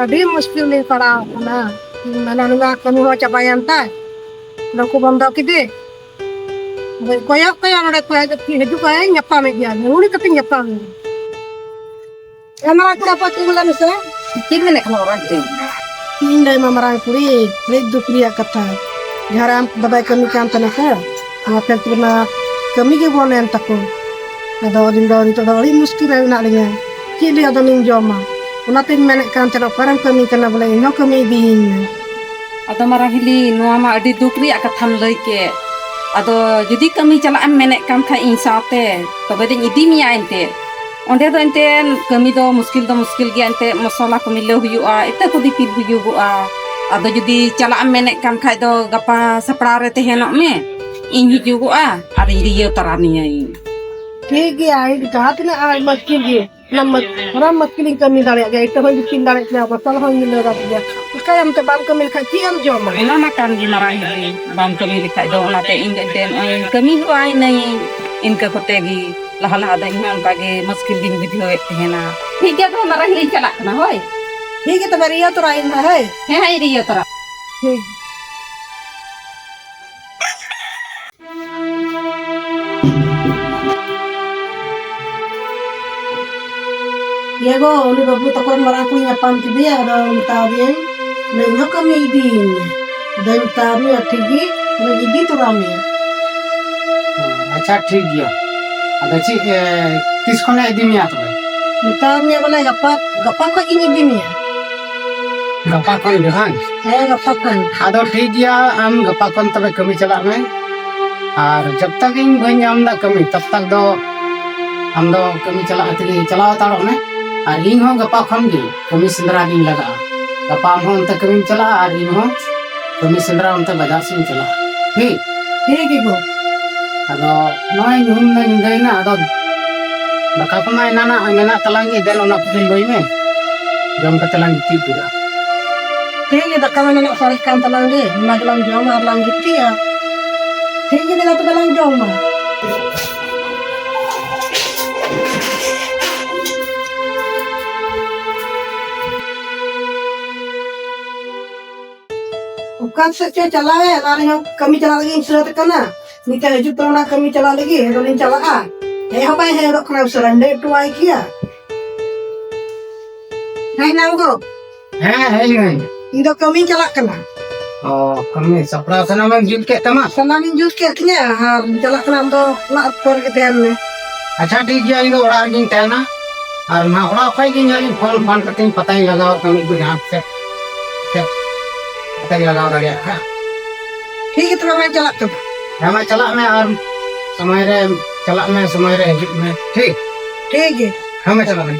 ᱟᱹᱰᱤ ᱢᱩᱥᱠᱤᱞ ᱨᱤᱧ ᱯᱟᱲᱟᱣ ᱟᱠᱟᱱᱟ᱾ ᱤᱧ ᱢᱮᱱᱟ, ᱱᱚᱣᱟ ᱠᱟᱹᱢᱤ ᱦᱚᱸ ᱪᱟᱵᱟᱭᱮᱱ ᱛᱟᱭ, ᱱᱩᱠᱩ ᱵᱚᱱᱫᱚ ᱠᱮᱫᱮ᱾ ᱟᱫᱚᱧ ᱠᱚᱭᱚᱜ ᱠᱟᱭᱟ ᱱᱚᱰᱮ ᱠᱷᱚᱱ, ᱟᱫᱚ ᱛᱤᱥ ᱦᱤᱡᱩᱜ ᱟᱭ, ᱧᱟᱯᱟᱢᱮ ᱜᱮᱭᱟ, ᱩᱱᱤ ᱠᱟᱹᱴᱤᱡ ᱧᱟᱯᱟᱢ ᱮ᱾ ᱮ ᱢᱟᱨᱟᱝ ᱠᱚᱲᱟ, ᱯᱟᱹᱛᱤ ᱵᱚᱞᱮ ᱢᱮᱥᱮ᱾ ᱪᱮᱫ ᱢᱮᱱᱮᱫ ᱠᱟᱱᱟ ᱢᱟᱨᱟᱝ ᱠᱩᱲᱤ? ᱤᱧ ᱫᱚ ᱢᱟ ᱢᱟᱨᱟᱝ ᱠᱩᱲᱤ, ᱟᱹᱰᱤ ᱫᱩᱠ ᱨᱮᱭᱟᱜ ᱠᱟᱛᱷᱟ᱾ ᱡᱟᱦᱟᱸ ᱨᱮ ᱟᱢ ᱵᱟᱵᱟᱭ ᱠᱟᱹᱢᱤ ᱠᱟᱱ ᱛᱟᱦᱮᱱᱟ ᱥᱮ, ᱚᱱᱟ ᱯᱷᱮᱠᱴᱨᱤ ᱨᱮᱢᱟ ᱠᱟᱹᱢᱤ ᱜᱮ ᱵᱚᱱᱫ ᱮᱱ ᱛᱟᱠᱚ᱾ ᱟᱫᱚ ᱟᱹᱞᱤᱧ ᱫᱚ ᱱᱤᱛᱚᱜ ᱫᱚ ᱟᱹᱰᱤ ᱢᱩᱥᱠᱤᱞ ᱨᱮ ᱢᱮᱱᱟᱜ ᱞᱤᱧᱟ᱾ ᱪᱮᱫ ᱞᱤᱧ ᱟᱫᱚ ᱞᱤᱧ ᱡᱚᱢᱟ? ᱚᱱᱟᱛᱤᱧ ᱢᱮᱱᱮᱫ ᱠᱟᱱ ᱛᱟᱦᱮᱱᱟ, ᱚᱠᱟᱨᱮᱢ ᱠᱟᱹᱢᱤ ᱠᱟᱱᱟ ᱵᱚᱞᱮ, ᱤᱧᱦᱚᱸ ᱠᱟᱹᱢᱤ ᱤᱫᱤᱭᱤᱧ ᱢᱮ᱾ ᱟᱫᱚ ᱢᱟᱨᱟᱝ ᱦᱤᱞᱤ, ᱱᱚᱣᱟ ᱢᱟ ᱟᱹᱰᱤ ᱫᱩᱠ ᱨᱮᱭᱟᱜ ᱠᱟᱛᱷᱟᱢ ᱞᱟᱹᱭ ᱠᱮᱫ᱾ ᱟᱫᱚ ᱡᱩᱫᱤ ᱠᱟᱹᱢᱤ ᱪᱟᱞᱟᱜ ᱮᱢ ᱢᱮᱱᱮᱫ ᱠᱟᱱ ᱠᱷᱟᱡ ᱤᱧ ᱥᱟᱶᱛᱮ, ᱛᱚᱵᱮ ᱫᱚᱧ ᱤᱫᱤ ᱢᱮᱭᱟ ᱮᱱᱛᱮᱫ᱾ ᱚᱸᱰᱮ ᱫᱚ ᱮᱱᱛᱮᱫ ᱠᱟᱹᱢᱤ ᱫᱚ ᱢᱩᱥᱠᱤᱞ ᱫᱚ ᱢᱩᱥᱠᱤᱞ ᱜᱮᱭᱟ, ᱮᱱᱛᱮᱫ ᱢᱚᱥᱞᱟ ᱠᱚ ᱢᱤᱞᱟᱹᱣ ᱦᱩᱭᱩᱜᱼᱟ, ᱤᱛᱟᱹ ᱠᱚ ᱫᱤᱯᱤᱞ ᱦᱩᱭᱩᱜᱚᱜᱼᱟ᱾ ᱟᱫᱚ ᱡᱩᱫᱤ ᱪᱟᱞᱟᱜ ᱮᱢ ᱢᱮᱱᱮᱫ ᱠᱟᱱ ᱠᱷᱟᱡ ᱫᱚ ᱜᱟᱯᱟ ᱥᱟᱯᱲᱟᱣ ᱨᱮ ᱛᱟᱦᱮᱱᱚᱜ ᱢᱮ, ᱤᱧ ᱦᱤᱡᱩᱜᱚᱜᱼᱟ ᱟᱨᱤᱧ ᱨᱤᱭᱟᱹᱣ ᱛᱟᱨᱟ ᱢᱮᱭᱟᱹᱧ᱾ ᱴᱷᱤᱠ ᱜᱮᱭᱟ, ᱤᱧ ᱡᱟᱦᱟᱸ ᱛᱤᱱᱟᱹᱜ ᱟᱭ ᱢᱩᱥᱠᱤᱞ ᱜᱮ, ᱚᱱᱟ ᱢᱩᱥ-, ᱚᱱᱟ ᱢᱩᱥᱠᱤᱞᱤᱧ ᱠᱟᱹᱢᱤ ᱫᱟᱲᱮᱭᱟᱜ ᱜᱮᱭᱟ, ᱤᱛᱟᱹ ᱦᱚᱸᱧ ᱫᱤᱯᱤᱞ ᱫᱟᱲᱮᱭᱟᱜ ᱜᱮᱭᱟ, ᱢᱚᱥᱞᱟ ᱦᱚᱸᱧ ᱢᱤᱞᱟᱹᱣ ᱫᱟᱲᱮᱭᱟᱜ ᱜᱮᱭᱟ᱾ ᱪᱤᱠᱟᱹᱭᱟᱢ ᱛᱮ ᱵᱟᱢ ᱠᱟᱹᱢᱤ ᱞᱮᱠᱷᱟᱡ ᱪᱮᱫ ᱮᱢ ᱡᱚᱢᱟ? ᱚᱱᱟ ᱢᱟ ᱠᱟᱱ ᱜᱮ ᱢᱟᱨᱟᱝ ᱦᱤᱞᱤ, ᱵᱟᱢ ᱠᱟᱹᱢᱤ ᱞᱮᱠᱷᱟᱡ ᱫᱚ᱾ ᱚᱱᱟᱛᱮ ᱤᱧ ᱫᱚ ᱮᱱᱛᱮᱫ ᱱᱚᱜᱼᱚᱭ ᱠᱟᱹᱢᱤ ᱦᱚᱸ ᱤᱱᱟᱹᱧ, ᱤᱱᱠᱟᱹ ᱠᱚᱛᱮ ᱜᱮ᱾ ᱞᱟᱦᱟ ᱞᱟᱦᱟ ᱫᱚ ᱤᱧ ᱦᱚᱸ ᱚᱱᱠᱟ ᱜᱮ ᱢᱩᱥᱠᱤᱞ ᱜᱤᱧ ᱵᱩᱡᱷᱟᱹᱣᱮᱫ ᱛᱟᱦᱮᱱᱟ᱾ ᱴᱷᱤᱠ ᱜᱮᱭᱟ, ᱛᱚᱵᱮ ᱢᱟᱨᱟᱝ ᱦᱤᱞᱤᱧ ᱪᱟᱞᱟᱜ ᱠᱟᱱᱟ, ᱦᱳᱭ᱾ ᱴᱷᱤᱠ ᱜᱮᱭᱟ, ᱛᱚᱵᱮ ᱨᱤᱭᱟᱹᱣ ᱛᱚᱨᱟᱭᱤᱧ ᱱᱟᱦᱟᱜ, ᱦᱳᱭ᱾ ᱦᱮᱸ, ᱦᱮᱸ, ᱨᱤᱭᱟᱹᱣ ᱛᱚᱨᱟ᱾ ᱴᱷᱤᱠ᱾ ᱤᱭᱟᱹ ᱜᱚ, ᱩᱱᱤ ᱵᱟᱹᱵᱩ ᱛᱟᱠᱚ ᱢᱟᱨᱟᱝ ᱠᱚᱧ ᱧᱟᱯᱟᱢ ᱠᱮᱫᱮᱭᱟ, ᱟᱫᱚ ᱢᱮᱛᱟ ᱫᱤᱭᱟᱹᱧ, ᱤᱧ ᱦᱚᱸ ᱠᱟᱹᱢᱤ ᱤᱫᱤᱭᱤᱧ ᱢᱮ᱾ ᱟᱫᱚᱧ ᱢᱮᱛᱟ ᱢᱮᱭᱟ, ᱴᱷᱤᱠ ᱜᱮ, ᱟᱫᱚᱧ ᱤᱫᱤ ᱛᱚᱨᱟ ᱢᱮᱭᱟ᱾ ᱟᱪᱪᱷᱟ, ᱴᱷᱤᱠ ᱜᱮᱭᱟ᱾ ᱟᱫᱚ ᱪᱮᱫ, ᱮ, ᱛᱤᱥ ᱠᱷᱚᱱᱮ ᱤᱫᱤ ᱢᱮᱭᱟ ᱛᱚᱵᱮ? ᱢᱮᱛᱟ ᱢᱮᱭᱟ ᱵᱚᱞᱮ ᱜᱟᱯᱟ, ᱜᱟᱯᱟ ᱠᱷᱚᱡ ᱜᱤᱧ ᱤᱫᱤ ᱢᱮᱭᱟ᱾ ᱜᱟᱯᱟ ᱠᱷᱚᱱ ᱜᱮ ᱵᱟᱝ? ᱦᱮᱸ, ᱜᱟᱯᱟ ᱠᱷᱚᱱ᱾ ᱟᱫᱚ ᱴᱷᱤᱠ ᱜᱮᱭᱟ, ᱟᱢ ᱜᱟᱯᱟ ᱠᱷᱚᱱ ᱛᱚᱵᱮ ᱠᱟᱹᱢᱤ ᱪᱟᱞᱟᱜ ᱢᱮ᱾ ᱟᱨ ᱡᱚᱵ ᱛᱟᱠ ᱤᱧ ᱵᱟᱹᱧ ᱧᱟᱢ ᱮᱫᱟ ᱠᱟᱹᱢᱤ, ᱛᱚᱵ ᱛᱟᱠ ᱫᱚ ᱟᱢ ᱫᱚ ᱠᱟᱹᱢᱤ ᱪᱟᱞᱟᱜ ᱛᱮᱜᱮ ᱪᱟᱞᱟᱣ ᱦᱟᱛᱟᱲᱚᱜ ᱢᱮ᱾ ᱟᱨ ᱤᱧ ᱦᱚᱸ ᱜᱟᱯᱟ ᱠᱷᱚᱱ ᱜᱮ ᱠᱟᱹᱢᱤ ᱥᱮᱸᱫᱽᱨᱟ ᱜᱤᱧ ᱞᱟᱜᱟᱜᱼᱟ᱾ ᱜᱟᱯᱟ ᱟᱢ ᱦᱚᱸ ᱚᱱᱛᱮ ᱠᱟᱹᱢᱤᱢ ᱪᱟᱞᱟᱜᱼᱟ ᱟᱨ ᱤᱧ ᱦᱚᱸ ᱠᱟᱹᱢᱤ ᱥᱮᱸᱫᱽᱨᱟ ᱚᱱᱛᱮ ᱵᱟᱡᱟᱨ ᱥᱮᱫ ᱤᱧ ᱪᱟᱞᱟᱜᱼᱟ᱾ ᱴᱷᱤᱠ? ᱴᱷᱤᱠ ᱜᱮ ᱜᱚ᱾ ᱟᱫᱚ ᱱᱚᱜᱼᱚᱭ ᱧᱩᱦᱩᱢ ᱫᱚ ᱧᱤᱫᱟᱹᱭᱮᱱᱟ, ᱟᱫᱚ ᱫᱟᱠᱟ ᱠᱚᱢᱟ ᱮᱱᱟᱱᱟᱜ ᱢᱮᱱᱟᱜ ᱛᱟᱞᱟᱝ ᱜᱮ, ᱫᱮᱱ ᱚᱱᱟ ᱠᱚᱜᱮ ᱞᱟᱹᱭ ᱢᱮ, ᱡᱚᱢ ᱠᱟᱛᱮ ᱞᱟᱝ ᱜᱤᱛᱤᱡ ᱠᱚᱜᱼᱟ᱾ ᱴᱷᱤᱠ ᱜᱮ, ᱫᱟᱠᱟ ᱢᱟ ᱮᱱᱟᱱᱟᱜ ᱥᱟᱨᱮᱡ ᱠᱟᱱ ᱛᱟᱞᱟᱝ ᱜᱮ, ᱚᱱᱟ ᱜᱮᱞᱟᱝ ᱡᱚᱢᱟ ᱟᱨ ᱞᱟᱝ ᱜᱤᱛᱤᱡᱼᱟ᱾ ᱴᱷᱤᱠ ᱜᱮ, ᱫᱮᱞᱟ ᱛᱚᱵᱮ ᱞᱟᱝ ᱡᱚᱢᱟ᱾ ᱚᱠᱟ ᱥᱮᱫ ᱪᱚᱭ ᱪᱟᱞᱟᱣᱮᱱ, ᱟᱨ ᱤᱧᱦᱚᱸ ᱠᱟᱹᱢᱤ ᱪᱟᱞᱟᱜ ᱞᱟᱹᱜᱤᱫ ᱤᱧ ᱥᱟᱹᱛ ᱟᱠᱟᱱᱟ᱾ ᱱᱤᱛᱚᱜ ᱦᱤᱡᱩᱜ ᱛᱟᱵᱚᱱᱟ ᱠᱟᱹᱢᱤ ᱪᱟᱞᱟᱜ ᱞᱟᱹᱜᱤᱫ, ᱟᱫᱚᱞᱤᱧ ᱪᱟᱞᱟᱜᱼᱟ᱾ ᱦᱮᱡ ᱦᱚᱸ ᱵᱟᱭ ᱦᱮᱡ ᱦᱚᱫᱚᱜ ᱠᱟᱱᱟ ᱩᱥᱟᱹᱨᱟ, ᱞᱮᱴ ᱦᱚᱴᱚᱣᱟᱭ ᱠᱮᱭᱟ᱾ ᱦᱮᱡ ᱱᱟᱢ ᱜᱚ? ᱦᱮᱸ, ᱦᱮᱡ ᱱᱟᱹᱧ᱾ ᱤᱧ ᱫᱚ ᱠᱟᱹᱢᱤᱧ ᱪᱟᱞᱟᱜ ᱠᱟᱱᱟ᱾ ᱚ, ᱠᱟᱹᱢᱤ ᱥᱟᱯᱲᱟᱣ ᱥᱟᱱᱟᱢᱮᱢ ᱡᱩᱛ ᱠᱮᱫ ᱛᱟᱢᱟ? ᱥᱟᱱᱟᱢᱤᱧ ᱡᱩᱛ ᱠᱮᱫ ᱛᱤᱧᱟᱹ, ᱟᱨ ᱪᱟᱞᱟᱜ ᱠᱟᱱᱟ, ᱟᱢ ᱫᱚ ᱚᱲᱟᱜ ᱠᱚᱨᱮ ᱜᱮ ᱛᱟᱦᱮᱱ ᱢᱮ᱾ ᱟᱪᱪᱷᱟ, ᱴᱷᱤᱠ ᱜᱮᱭᱟ, ᱤᱧ ᱫᱚ ᱚᱲᱟᱜ ᱨᱮᱜᱤᱧ ᱛᱟᱦᱮᱱᱟ᱾ ᱟᱨ ᱱᱚᱣᱟ ᱚᱲᱟᱜ ᱠᱷᱚᱡ ᱜᱮ ᱧᱮᱞ ᱤᱧ ᱯᱷᱳᱱ ᱯᱷᱟᱱ ᱠᱟᱛᱮᱧ ᱯᱟᱛᱟᱧ ᱞᱟᱜᱟᱣ ᱠᱟᱱ ᱢᱤᱫ ᱡᱟᱦᱟᱸ ᱥᱮᱫ ᱥᱮᱫ ᱯᱟᱛᱟᱧ ᱞᱟᱜᱟᱣ ᱫᱟᱲᱮᱭᱟᱜ ᱠᱷᱟᱱ᱾ ᱴᱷᱤᱠ ᱜᱮᱭᱟ, ᱛᱚᱵᱮ ᱢᱟ ᱪᱟᱞᱟᱜ ᱛᱟᱵᱚ᱾ ᱦᱮᱸ, ᱢᱟ ᱪᱟᱞᱟᱜ ᱢᱮ ᱟᱨ ᱥᱚᱢᱚᱭ ᱨᱮ ᱪᱟᱞᱟᱜ ᱢᱮ, ᱥᱚᱢᱚᱭ ᱨᱮ ᱦᱤᱡᱩᱜ ᱢᱮ, ᱴᱷᱤᱠ? ᱴᱷᱤᱠ ᱜᱮᱭᱟ᱾ ᱦᱮᱸ, ᱢᱟ ᱪᱟᱞᱟᱜ ᱢᱮ᱾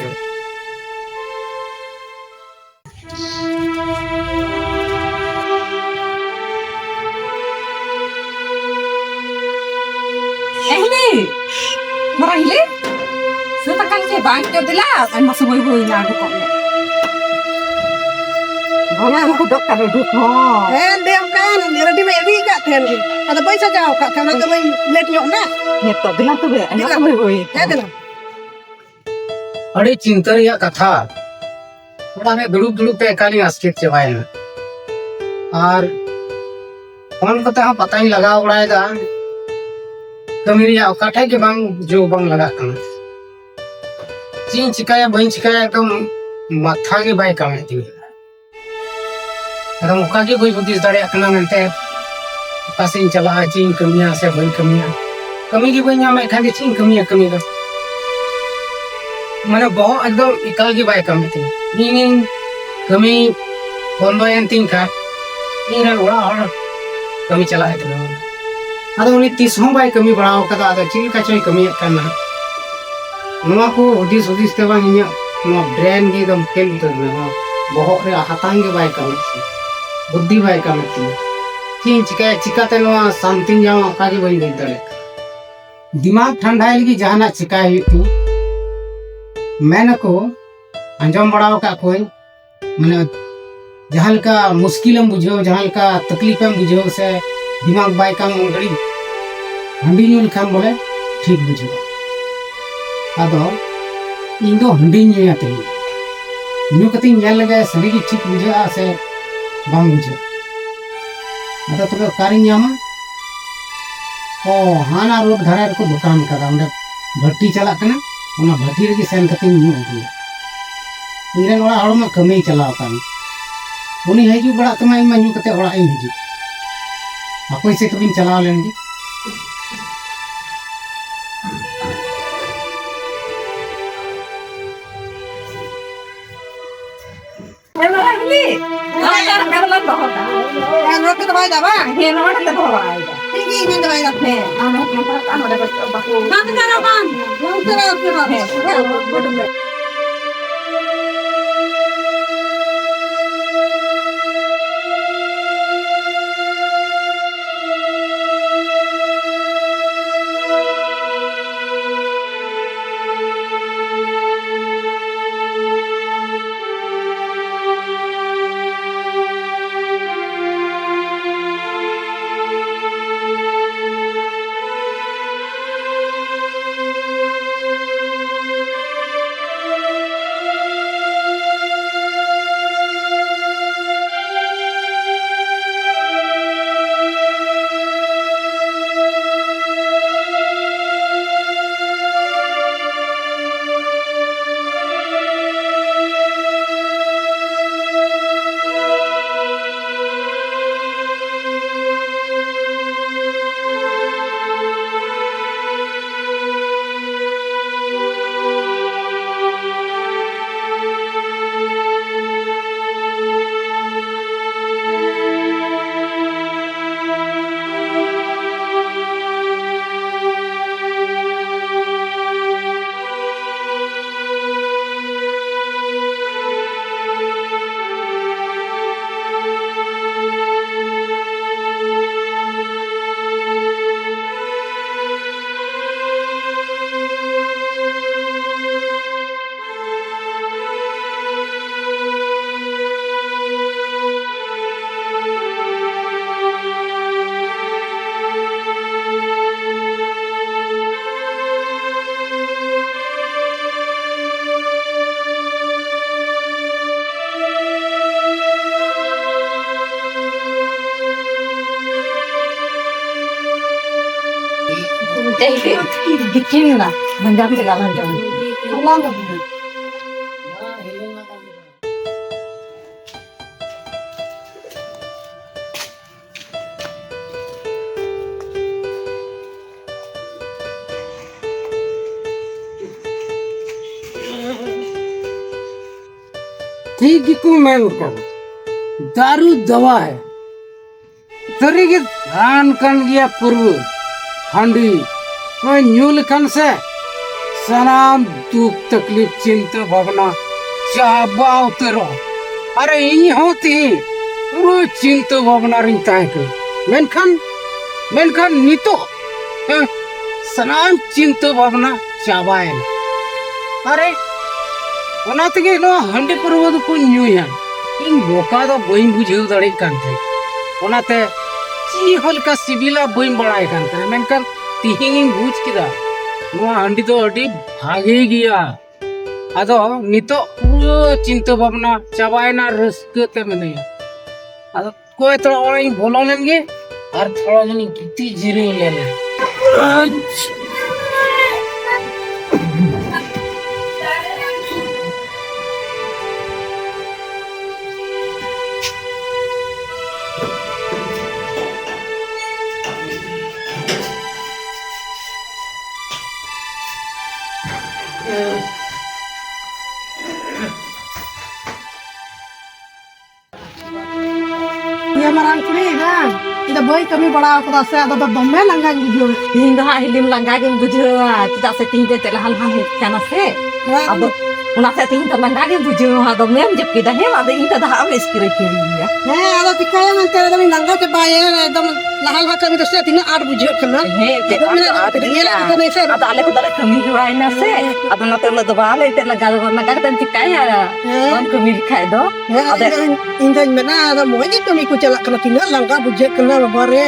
ᱮᱦᱞᱤ, ᱢᱟᱨᱟᱝ ᱦᱤᱞᱤ, ᱥᱟᱹᱛ ᱟᱠᱟᱱ ᱪᱮ ᱵᱟᱝ ᱪᱚ? ᱫᱮᱞᱟ, ᱟᱭᱢᱟ ᱥᱚᱢᱚᱭ ᱦᱩᱭᱱᱟ, ᱩᱰᱩᱠᱚᱜ ᱢᱮ᱾ ᱵᱟᱝᱟ, ᱩᱰᱩᱠ ᱫᱚ ᱚᱠᱟ ᱨᱮ ᱩᱰᱩᱠ ᱦᱚᱸ? ᱦᱮᱸ, ᱞᱟᱹᱭᱟᱢ ᱠᱟᱱ, ᱨᱮᱰᱤ ᱢᱟ ᱨᱮᱰᱤ ᱟᱠᱟᱫ ᱛᱟᱦᱮᱱ ᱜᱮ᱾ ᱟᱫᱚ ᱵᱟᱹᱧ ᱥᱟᱡᱟᱣ ᱟᱠᱟᱫ ᱛᱟᱦᱮᱱ, ᱚᱱᱟᱛᱮ ᱵᱟᱹᱧ ᱞᱮᱴ ᱧᱚᱜ ᱮᱱᱟ᱾ ᱦᱮᱸ ᱛᱚ, ᱫᱮᱞᱟ ᱛᱚᱵᱮ, ᱟᱭᱢᱟ ᱫᱮᱞᱟ᱾ ᱥᱚᱢᱚᱭ ᱦᱩᱭ᱾ ᱦᱮᱸ, ᱫᱮᱞᱟ᱾ ᱟᱹᱰᱤ ᱪᱤᱱᱛᱟᱹ ᱨᱮᱭᱟᱜ ᱠᱟᱛᱷᱟ᱾ ᱚᱲᱟᱜ ᱨᱮ ᱫᱩᱲᱩᱵ ᱫᱩᱲᱩᱵ ᱛᱮ ᱮᱠᱟᱞᱤᱧ ᱟᱥᱠᱮᱛ ᱪᱟᱵᱟᱭᱮᱱᱟ᱾ ᱟᱨ ᱯᱷᱳᱱ ᱠᱚᱛᱮ ᱦᱚᱸ ᱯᱟᱛᱟᱧ ᱞᱟᱜᱟᱣ ᱵᱟᱲᱟᱭᱮᱫᱟ, ᱠᱟᱹᱢᱤ ᱨᱮᱭᱟᱜ ᱚᱠᱟ ᱴᱷᱮᱡ ᱜᱮ ᱵᱟᱝ ᱡᱳ ᱵᱟᱝ ᱞᱟᱜᱟᱜ ᱠᱟᱱᱟ᱾ ᱪᱮᱫ ᱤᱧ ᱪᱤᱠᱟᱹᱭᱟ ᱵᱟᱹᱧ ᱪᱤᱠᱟᱹᱭᱟ, ᱮᱠᱫᱚᱢ ᱢᱟᱛᱷᱟ ᱜᱮ ᱵᱟᱭ ᱠᱟᱹᱢᱤᱭᱮᱫ ᱛᱤᱧᱟᱹ᱾ ᱟᱫᱚ ᱚᱱᱠᱟ ᱜᱮ ᱵᱟᱹᱧ ᱦᱩᱫᱤᱥ ᱫᱟᱲᱮᱭᱟᱜ ᱠᱟᱱᱟ ᱢᱮᱱᱛᱮ, ᱚᱠᱟ ᱥᱮᱫ ᱤᱧ ᱪᱟᱞᱟᱜᱼᱟ, ᱪᱮᱫ ᱤᱧ ᱠᱟᱹᱢᱤᱭᱟ ᱥᱮ ᱵᱟᱹᱧ ᱠᱟᱹᱢᱤᱭᱟ᱾ ᱠᱟᱹᱢᱤ ᱜᱮ ᱵᱟᱹᱧ ᱧᱟᱢᱮᱫ ᱠᱷᱟᱱ ᱫᱚ ᱪᱮᱫ ᱤᱧ ᱠᱟᱹᱢᱤᱭᱟ ᱠᱟᱹᱢᱤ ᱫᱚ? ᱢᱟᱱᱮ ᱵᱚᱦᱚᱜ ᱮᱠᱫᱚᱢ ᱮᱠᱟᱞ ᱜᱮ ᱵᱟᱭ ᱠᱟᱹᱢᱤ ᱛᱤᱧᱟᱹ᱾ ᱤᱧ ᱠᱟᱹᱢᱤ ᱵᱚᱱᱫᱚᱭᱮᱱ ᱛᱤᱧ ᱠᱷᱟᱱ ᱤᱧ ᱨᱮᱱ ᱚᱲᱟᱜ ᱦᱚᱲ ᱠᱟᱹᱢᱤ ᱪᱟᱞᱟᱜ ᱦᱩᱭᱩᱜ ᱛᱤᱧᱟ᱾ ᱟᱫᱚ ᱩᱱᱤ ᱛᱤᱥ ᱦᱚᱸ ᱵᱟᱭ ᱠᱟᱹᱢᱤ ᱵᱟᱲᱟ ᱟᱠᱟᱫᱟ, ᱟᱫᱚ ᱪᱮᱫ ᱞᱮᱠᱟ ᱪᱚᱭ ᱠᱟᱹᱢᱤᱭᱮᱫ ᱠᱟᱱ ᱱᱟᱦᱟᱜ᱾ ᱱᱚᱣᱟ ᱠᱚ ᱦᱩᱫᱤᱥ ᱦᱩᱫᱤᱥ ᱛᱮ ᱵᱟᱝ ᱤᱧᱟᱹᱜ ᱱᱚᱣᱟ ᱵᱨᱮᱱ ᱜᱮ ᱮᱠᱫᱚᱢ ᱯᱷᱮᱞ ᱩᱛᱟᱹᱨ ᱮᱱᱟ, ᱱᱚᱣᱟ ᱵᱚᱦᱚᱜ ᱨᱮ ᱦᱟᱛᱟᱝ ᱜᱮ ᱵᱟᱭ ᱠᱟᱹᱢᱤᱭᱮᱫ ᱛᱤᱧᱟ, ᱵᱩᱫᱽᱫᱷᱤ ᱵᱟᱭ ᱠᱟᱹᱢᱤᱭᱮᱫ ᱛᱤᱧᱟ᱾ ᱪᱮᱫ ᱤᱧ ᱪᱤᱠᱟᱹᱭᱟ, ᱪᱤᱠᱟᱹᱛᱮ ᱱᱚᱣᱟ ᱥᱟᱱᱛᱤᱧ ᱧᱟᱢᱟ, ᱚᱱᱠᱟ ᱜᱮ ᱵᱟᱹᱧ ᱵᱩᱡᱽ ᱫᱟᱲᱮᱭᱟᱜ ᱠᱟᱱᱟ᱾ ᱫᱤᱢᱟᱜᱽ ᱴᱷᱟᱱᱰᱟᱭ ᱞᱟᱹᱜᱤᱫ ᱡᱟᱦᱟᱱᱟᱜ ᱪᱤᱠᱟᱹᱭ ᱦᱩᱭᱩᱜ ᱛᱤᱧᱟ᱾ ᱢᱮᱱᱟᱠᱚ, ᱟᱸᱡᱚᱢ ᱵᱟᱲᱟ ᱟᱠᱟᱫ ᱠᱚᱣᱟᱹᱧ, ᱢᱟᱱᱮ ᱡᱟᱦᱟᱸ ᱞᱮᱠᱟ ᱢᱩᱥᱠᱤᱞᱮᱢ ᱵᱩᱡᱷᱟᱹᱣ, ᱡᱟᱦᱟᱸ ᱞᱮᱠᱟ ᱛᱟᱠᱞᱤᱯᱮᱢ ᱵᱩᱡᱷᱟᱹᱣ ᱥᱮ ᱫᱤᱢᱟᱜᱽ ᱵᱟᱭ ᱠᱟᱹᱢᱤ, ᱩᱱ ᱜᱷᱟᱹᱲᱤᱡ ᱦᱟᱺᱰᱤ ᱧᱩ ᱞᱮᱠᱷᱟᱱ ᱵᱚᱞᱮ ᱴᱷᱤᱠ ᱵᱩᱡᱷᱟᱹᱜᱼᱟ᱾ ᱟᱫᱚ ᱤᱧ ᱫᱚ ᱦᱟᱺᱰᱤᱧ ᱧᱩᱭᱟ ᱛᱮᱦᱮᱧ᱾ ᱧᱩ ᱠᱟᱛᱮᱧ ᱧᱮᱞ ᱞᱮᱜᱮ ᱥᱟᱹᱨᱤᱜᱮ ᱴᱷᱤᱠ ᱵᱩᱡᱷᱟᱹᱜᱼᱟ ᱥᱮ ᱵᱟᱝ ᱵᱩᱡᱷᱟᱹᱜᱼᱟ᱾ ᱟᱫᱚ ᱛᱚᱵᱮ ᱚᱠᱟᱨᱤᱧ ᱧᱟᱢᱟ? ᱚ, ᱦᱟᱱᱟ ᱨᱳᱰ ᱫᱷᱟᱨᱮ ᱨᱮᱠᱚ ᱫᱚᱠᱟᱱ ᱠᱟᱫᱟ, ᱚᱸᱰᱮ ᱵᱷᱟᱹᱴᱤ ᱪᱟᱞᱟᱜ ᱠᱟᱱᱟ, ᱚᱱᱟ ᱵᱷᱟᱹᱴᱤ ᱨᱮᱜᱮ ᱥᱮᱱ ᱠᱟᱛᱮᱧ ᱧᱩ ᱟᱹᱜᱩᱭᱟ᱾ ᱤᱧ ᱨᱮᱱ ᱚᱲᱟᱜ ᱦᱚᱲ ᱢᱟ ᱠᱟᱹᱢᱤᱭ ᱪᱟᱞᱟᱣ ᱟᱠᱟᱱ, ᱩᱱᱤ ᱦᱤᱡᱩᱜ ᱵᱟᱲᱟᱜ ᱛᱮᱢᱟ ᱤᱧ ᱢᱟ ᱧᱩ ᱠᱟᱛᱮ ᱚᱲᱟᱜ ᱤᱧ ᱦᱤᱡᱩᱜ᱾ ᱦᱟᱯᱳᱭ ᱥᱮ ᱛᱚᱵᱮᱧ ᱪᱟᱞᱟᱣ ᱞᱮᱱ ᱜᱮ᱾ ᱟᱨ ᱱᱚᱛᱮ ᱫᱚ ᱵᱟᱭ ᱫᱟ ᱵᱟᱝ? ᱦᱮᱸ, ᱱᱚᱰᱮ ᱞᱮ ᱫᱚᱦᱚ ᱵᱟᱲᱟᱭᱮᱫᱟ᱾ ᱴᱷᱤᱠ ᱜᱮᱭᱟ, ᱤᱧ ᱫᱚ ᱵᱟᱭ ᱫᱟ᱾ ᱦᱮᱸ, ᱟᱨ ᱱᱚᱛᱮ ᱫᱚ ᱵᱟᱝ ᱪᱟᱞᱟᱜᱼᱟ, ᱵᱟᱝ᱾ ᱵᱟᱝ ᱪᱟᱞᱟᱜᱼᱟ, ᱵᱟᱝ ᱪᱟᱞᱟᱜᱼᱟ᱾ ᱦᱮᱸ, ᱦᱮᱸ᱾ ᱵᱤᱠᱤᱱ ᱱᱟ, ᱢᱟᱸᱡᱟᱱ ᱛᱮ ᱜᱟᱞᱟᱝ ᱡᱚᱝ᱾ ᱴᱷᱤᱠ ᱜᱮᱠᱚ ᱢᱮᱱ ᱠᱟᱫᱟ, ᱫᱟᱨᱩ ᱫᱟᱣᱟ ᱦᱮ᱾ ᱥᱟᱹᱨᱤᱜᱮ ᱨᱟᱱ ᱠᱟᱱ ᱜᱮᱭᱟ ᱯᱟᱹᱨᱣᱟᱹ, ᱦᱟᱺᱰᱤ᱾ ᱱᱚᱣᱟ ᱧᱩ ᱞᱮᱠᱷᱟᱱ ᱥᱮ ᱥᱟᱱᱟᱢ ᱫᱩᱠ ᱛᱟᱠᱞᱤᱯ ᱪᱤᱱᱛᱟᱹ ᱵᱷᱟᱵᱽᱱᱟ ᱪᱟᱵᱟ ᱩᱛᱟᱹᱨᱚᱜᱼᱟ᱾ ᱟᱨ ᱤᱧ ᱦᱚᱸ ᱛᱤᱦᱤᱧ ᱯᱩᱨᱟᱹ ᱪᱤᱱᱛᱟᱹ ᱵᱷᱟᱵᱽᱱᱟ ᱨᱤᱧ ᱛᱟᱦᱮᱸ ᱠᱟᱱᱟ, ᱢᱮᱱᱠᱷᱟᱱ ᱢᱮᱱᱠᱷᱟᱱ ᱱᱤᱛᱚᱜ, ᱦᱮᱸ, ᱥᱟᱱᱟᱢ ᱪᱤᱱᱛᱟᱹ ᱵᱷᱟᱵᱽᱱᱟ ᱪᱟᱵᱟᱭᱮᱱᱟ᱾ ᱟᱨᱮ, ᱚᱱᱟ ᱛᱮᱜᱮ ᱱᱚᱣᱟ ᱦᱟᱺᱰᱤ ᱯᱟᱹᱨᱣᱟᱹ ᱫᱚᱠᱚ ᱧᱩᱭᱟ᱾ ᱤᱧ ᱵᱚᱠᱟ ᱫᱚ ᱵᱟᱹᱧ ᱵᱩᱡᱷᱟᱹᱣ ᱫᱟᱲᱮᱭᱟᱜ ᱠᱟᱱ ᱛᱟᱦᱮᱸᱫ᱾ ᱚᱱᱟᱛᱮ ᱪᱮᱫ ᱦᱚᱸ ᱞᱮᱠᱟ ᱥᱤᱵᱤᱞᱟ ᱵᱟᱹᱧ ᱵᱟᱲᱟᱭ ᱠᱟᱱ ᱛᱟᱦᱮᱸᱫ, ᱢᱮᱱᱠᱷᱟᱱ ᱛᱤᱦᱤᱧᱤᱧ ᱵᱩᱡᱽ ᱠᱮᱫᱟ, ᱱᱚᱣᱟ ᱦᱟᱺᱰᱤ ᱫᱚ ᱟᱹᱰᱤ ᱵᱷᱟᱜᱮ ᱜᱮᱭᱟ᱾ ᱟᱫᱚ ᱱᱤᱛᱚᱜ ᱯᱩᱨᱟᱹ ᱪᱤᱱᱛᱟᱹ ᱵᱷᱟᱵᱽᱱᱟ ᱪᱟᱵᱟᱭᱮᱱᱟ, ᱨᱟᱹᱥᱠᱟᱹ ᱛᱮ ᱢᱤᱱᱟᱹᱧᱟ᱾ ᱟᱫᱚ ᱚᱠᱚᱭ ᱛᱚ ᱚᱲᱟᱜ ᱤᱧ ᱵᱚᱞᱚ ᱞᱮᱱ ᱜᱮ ᱟᱨ ᱛᱷᱚᱲᱟ ᱜᱟᱱᱤᱧ ᱜᱤᱛᱤᱡ ᱡᱤᱨᱟᱹᱣ ᱞᱮᱱᱟ᱾ ᱤᱭᱟᱹ ᱢᱟᱨᱟᱝ ᱠᱩᱲᱤ, ᱵᱟᱝ, ᱤᱧ ᱫᱚ ᱵᱟᱹᱧ ᱠᱟᱹᱢᱤ ᱵᱟᱲᱟ ᱟᱠᱟᱫᱟ ᱥᱮ, ᱟᱫᱚ ᱫᱚᱢᱮ ᱞᱟᱸᱜᱟᱧ ᱵᱩᱡᱷᱟᱹᱣ᱾ ᱛᱤᱦᱤᱧ ᱫᱚ ᱦᱟᱸᱜ ᱦᱤᱞᱤᱢ ᱞᱟᱸᱜᱟ ᱜᱮᱢ ᱵᱩᱡᱷᱟᱹᱣᱟ, ᱪᱮᱫᱟᱜ ᱥᱮ ᱛᱤᱦᱤᱧ ᱫᱚ ᱮᱱᱛᱮᱫ ᱞᱟᱦᱟ ᱞᱟᱦᱟ ᱦᱮᱡ ᱠᱟᱱᱟ ᱥᱮ᱾ ᱦᱮᱸ᱾ ᱟᱫᱚ ᱚᱱᱟᱛᱮ ᱛᱤᱦᱤᱧ ᱫᱚ ᱞᱟᱸᱜᱟ ᱜᱮᱢ ᱵᱩᱡᱷᱟᱹᱣᱟ, ᱫᱚᱢᱮᱢ ᱡᱟᱹᱯᱤᱫᱟ, ᱦᱮᱸ, ᱟᱫᱚ ᱤᱧ ᱫᱚ ᱦᱟᱸᱜ ᱮᱢ ᱮᱥᱠᱮᱨ ᱦᱚᱪᱚᱭᱤᱧᱟ᱾ ᱦᱮᱸ, ᱟᱫᱚ ᱪᱤᱠᱟᱹᱭᱟᱢ ᱮᱱᱛᱮ, ᱟᱫᱚ ᱞᱟᱸᱜᱟ ᱪᱟᱵᱟᱭᱮᱱ, ᱮᱠᱫᱚᱢ ᱞᱟᱦᱟ ᱞᱟᱦᱟ ᱠᱟᱹᱢᱤ ᱫᱚ ᱥᱮ ᱛᱤᱱᱟᱹᱜ ᱟᱸᱴ ᱵᱩᱡᱷᱟᱹᱜ ᱠᱟᱱᱟ᱾ ᱦᱮᱸ, ᱮᱱᱛᱮᱫ ᱟᱫᱚ ᱟᱸᱴ ᱢᱮᱱᱟ, ᱫᱚ ᱟᱸᱴ ᱧᱮᱞᱮᱫ ᱜᱮᱭᱟ᱾ ᱠᱚ ᱛᱟᱦᱮᱱᱟᱹᱧ ᱥᱮ᱾ ᱟᱫᱚ ᱟᱞᱮ ᱠᱚᱫᱚᱞᱮ ᱠᱟᱹᱢᱤ ᱦᱮᱣᱟᱭᱮᱱᱟ ᱥᱮ, ᱦᱮᱸ᱾ ᱟᱫᱚ ᱚᱱᱟᱛᱮ ᱩᱱᱟᱹᱜ ᱫᱚ ᱵᱟᱞᱮ ᱮᱱᱛᱮᱫ ᱞᱟᱸᱜᱟ ᱫᱚ, ᱞᱟᱸᱜᱟ ᱠᱟᱛᱮᱢ ᱪᱤᱠᱟᱹᱭᱟ? ᱦᱮᱸ᱾ ᱵᱟᱢ ᱠᱟᱹᱢᱤ ᱞᱮᱠᱷᱟᱡ ᱫᱚ᱾ ᱦᱮᱸ, ᱟᱫᱚ ᱤᱧ ᱫᱚᱧ, ᱤᱧ ᱫᱚᱧ ᱢᱮᱱᱟ, ᱟᱫᱚ ᱢᱚᱡᱽ ᱜᱮ ᱠᱟᱹᱢᱤ ᱠᱚ ᱪᱟᱞᱟᱜ ᱠᱟᱱᱟ, ᱛᱤᱱᱟᱹᱜ ᱞᱟᱸᱜᱟ ᱵᱩᱡᱷᱟᱹᱜ ᱠᱟᱱᱟ, ᱵᱟᱵᱟ ᱨᱮ᱾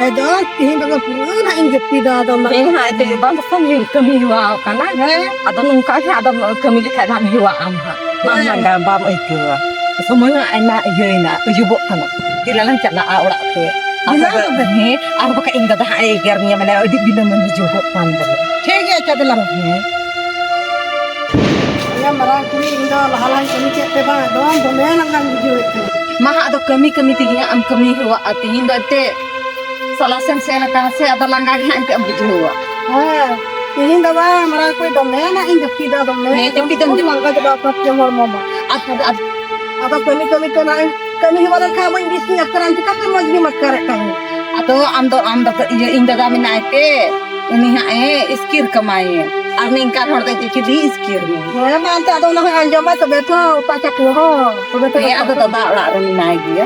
ᱟᱫᱚ ᱛᱤᱦᱤᱧ ᱫᱚ ᱯᱩᱨᱟᱹ ᱱᱟᱜ ᱤᱧ ᱡᱟᱹᱯᱤᱫᱟ, ᱟᱫᱚ ᱚᱱᱟ ᱦᱮᱸ, ᱦᱟᱸᱜ, ᱮᱱᱛᱮᱫ ᱵᱟᱝ ᱫᱚ ᱠᱟᱹᱢᱤ, ᱠᱟᱹᱢᱤ ᱦᱮᱣᱟ ᱟᱠᱟᱱᱟ᱾ ᱦᱮᱸ᱾ ᱟᱫᱚ ᱱᱚᱝᱠᱟ ᱜᱮ ᱟᱫᱚᱢ ᱠᱟᱹᱢᱤ ᱞᱮᱠᱷᱟᱡ ᱫᱚ ᱦᱟᱸᱜ ᱦᱮᱣᱟᱜ ᱟᱢ ᱦᱟᱸᱜ᱾ ᱵᱟᱢ ᱦᱮᱸ᱾ ᱞᱟᱸᱜᱟ, ᱵᱟᱢ ᱟᱹᱭᱠᱟᱹᱣᱟ᱾ ᱥᱚᱢᱚᱭ ᱦᱚᱸ ᱟᱭᱢᱟ ᱤᱭᱟᱹᱭᱮᱱᱟ, ᱟᱹᱭᱩᱵᱚᱜ ᱠᱟᱱᱟ᱾ ᱫᱮᱞᱟ ᱞᱟᱝ ᱪᱟᱞᱟᱜᱼᱟ ᱚᱲᱟᱜ ᱛᱮ᱾ ᱟᱨ ᱫᱮᱞᱟ ᱵᱟᱠᱷᱟᱡ, ᱛᱚᱵᱮ᱾ ᱦᱮᱸ, ᱟᱨ ᱵᱟᱠᱷᱟᱡ ᱤᱧ ᱫᱟᱫᱟ ᱦᱟᱸᱜ ᱮ ᱮᱜᱮᱨ ᱢᱮᱭᱟ, ᱢᱮᱱᱟ ᱟᱹᱰᱤ ᱵᱤᱞᱚᱢ ᱮᱢ ᱦᱤᱡᱩᱜᱚᱜ ᱠᱟᱱ ᱫᱚ᱾ ᱴᱷᱤᱠ ᱜᱮᱭᱟ, ᱟᱪᱪᱷᱟ, ᱫᱮᱞᱟ᱾ ᱦᱮᱸ᱾ ᱤᱭᱟᱹ ᱢᱟᱨᱟᱝ ᱠᱩᱲᱤ, ᱤᱧ ᱫᱚ ᱞᱟᱦᱟ ᱞᱟᱦᱟᱧ ᱠᱟᱹᱢᱤ ᱠᱮᱫ ᱛᱮ ᱵᱟᱝ, ᱮᱠᱫᱚᱢ ᱫᱚᱢᱮ ᱞᱟᱸᱜᱟᱧ ᱵᱩᱡᱷᱟᱹᱣᱮᱫ ᱠᱟᱱᱟ᱾ ᱢᱟ ᱦᱟᱸᱜ, ᱟᱫᱚ ᱠᱟᱹᱢᱤ ᱠᱟᱹᱢᱤ ᱛᱮᱜᱮ ᱦᱟᱸᱜ ᱮᱢ ᱠᱟᱹᱢᱤ ᱦᱮᱣᱟᱜᱼᱟ᱾ ᱛᱤᱦᱤᱧ ᱫᱚ ᱮᱱᱛᱮᱫ ᱥᱟᱞᱟ ᱥᱮᱢ ᱥᱮᱱ ᱟᱠᱟᱱᱟ ᱥᱮ, ᱟᱫᱚ ᱞᱟᱸᱜᱟ ᱜᱮ ᱦᱟᱸᱜ ᱮᱱᱛᱮᱫ ᱮᱢ ᱵᱩᱡᱷᱟᱹᱣᱟ᱾ ᱦᱮᱸ, ᱛᱤᱦᱤᱧ ᱫᱚ ᱵᱟᱝ, ᱢᱟᱨᱟᱝ ᱠᱩᱲᱤ, ᱫᱚᱢᱮ ᱱᱟᱜ ᱤᱧ ᱡᱟᱹᱯᱤᱫᱟ, ᱫᱚᱢᱮ᱾ ᱦᱮᱸ, ᱡᱟᱹᱯᱤᱫ ᱮᱢ ᱠᱷᱩᱵ ᱡᱟᱹᱯᱤᱫ᱾ ᱞᱟᱸᱜᱟ ᱪᱟᱵᱟ ᱟᱠᱟᱱ ᱛᱤᱧᱟ ᱦᱚᱲᱢᱚ ᱢᱟ᱾ ᱟᱨ, ᱟᱨ ᱟᱫᱚ ᱠᱟᱹᱢᱤ ᱠᱟᱹᱢᱤ ᱛᱮ ᱱᱟᱜ ᱠᱟᱹᱢᱤ ᱦᱚᱸ ᱵᱟᱞᱮ ᱠᱷᱟᱱ ᱵᱟᱹᱧ ᱵᱤᱥ ᱤᱧ ᱟᱴᱠᱟᱨᱟ, ᱪᱤᱠᱟᱹᱛᱮ ᱢᱚᱡᱽ ᱜᱮᱢ ᱟᱴᱠᱟᱨᱮᱫ ᱛᱟᱦᱮᱸᱫ? ᱟᱫᱚ ᱟᱢ ᱫᱚ, ᱟᱢ ᱫᱚ ᱤᱭᱟᱹ, ᱤᱧ ᱫᱟᱫᱟ ᱢᱮᱱᱟᱭ ᱛᱮ, ᱩᱱᱤ ᱦᱟᱸᱜ ᱮ ᱤᱥᱠᱤᱨ ᱠᱟᱢᱟᱭ᱾ ᱟᱨ ᱱᱤᱝᱠᱟᱱ ᱦᱚᱲ ᱫᱚ ᱪᱤᱞᱤ ᱤᱥᱠᱤᱨ ᱢᱮ? ᱦᱮᱸ ᱢᱟ, ᱮᱱᱛᱮ ᱟᱫᱚ ᱚᱱᱟ ᱦᱚᱸ ᱟᱸᱡᱚᱢᱟ ᱛᱚᱵᱮ ᱛᱚ, ᱚᱠᱟ ᱪᱟᱠᱩ ᱦᱚᱸ, ᱛᱚᱵᱮ ᱛᱚ ᱦᱮᱸ, ᱟᱫᱚ ᱫᱟᱫᱟ ᱚᱲᱟᱜ ᱨᱮ ᱢᱮᱱᱟᱭ ᱜᱮᱭᱟ᱾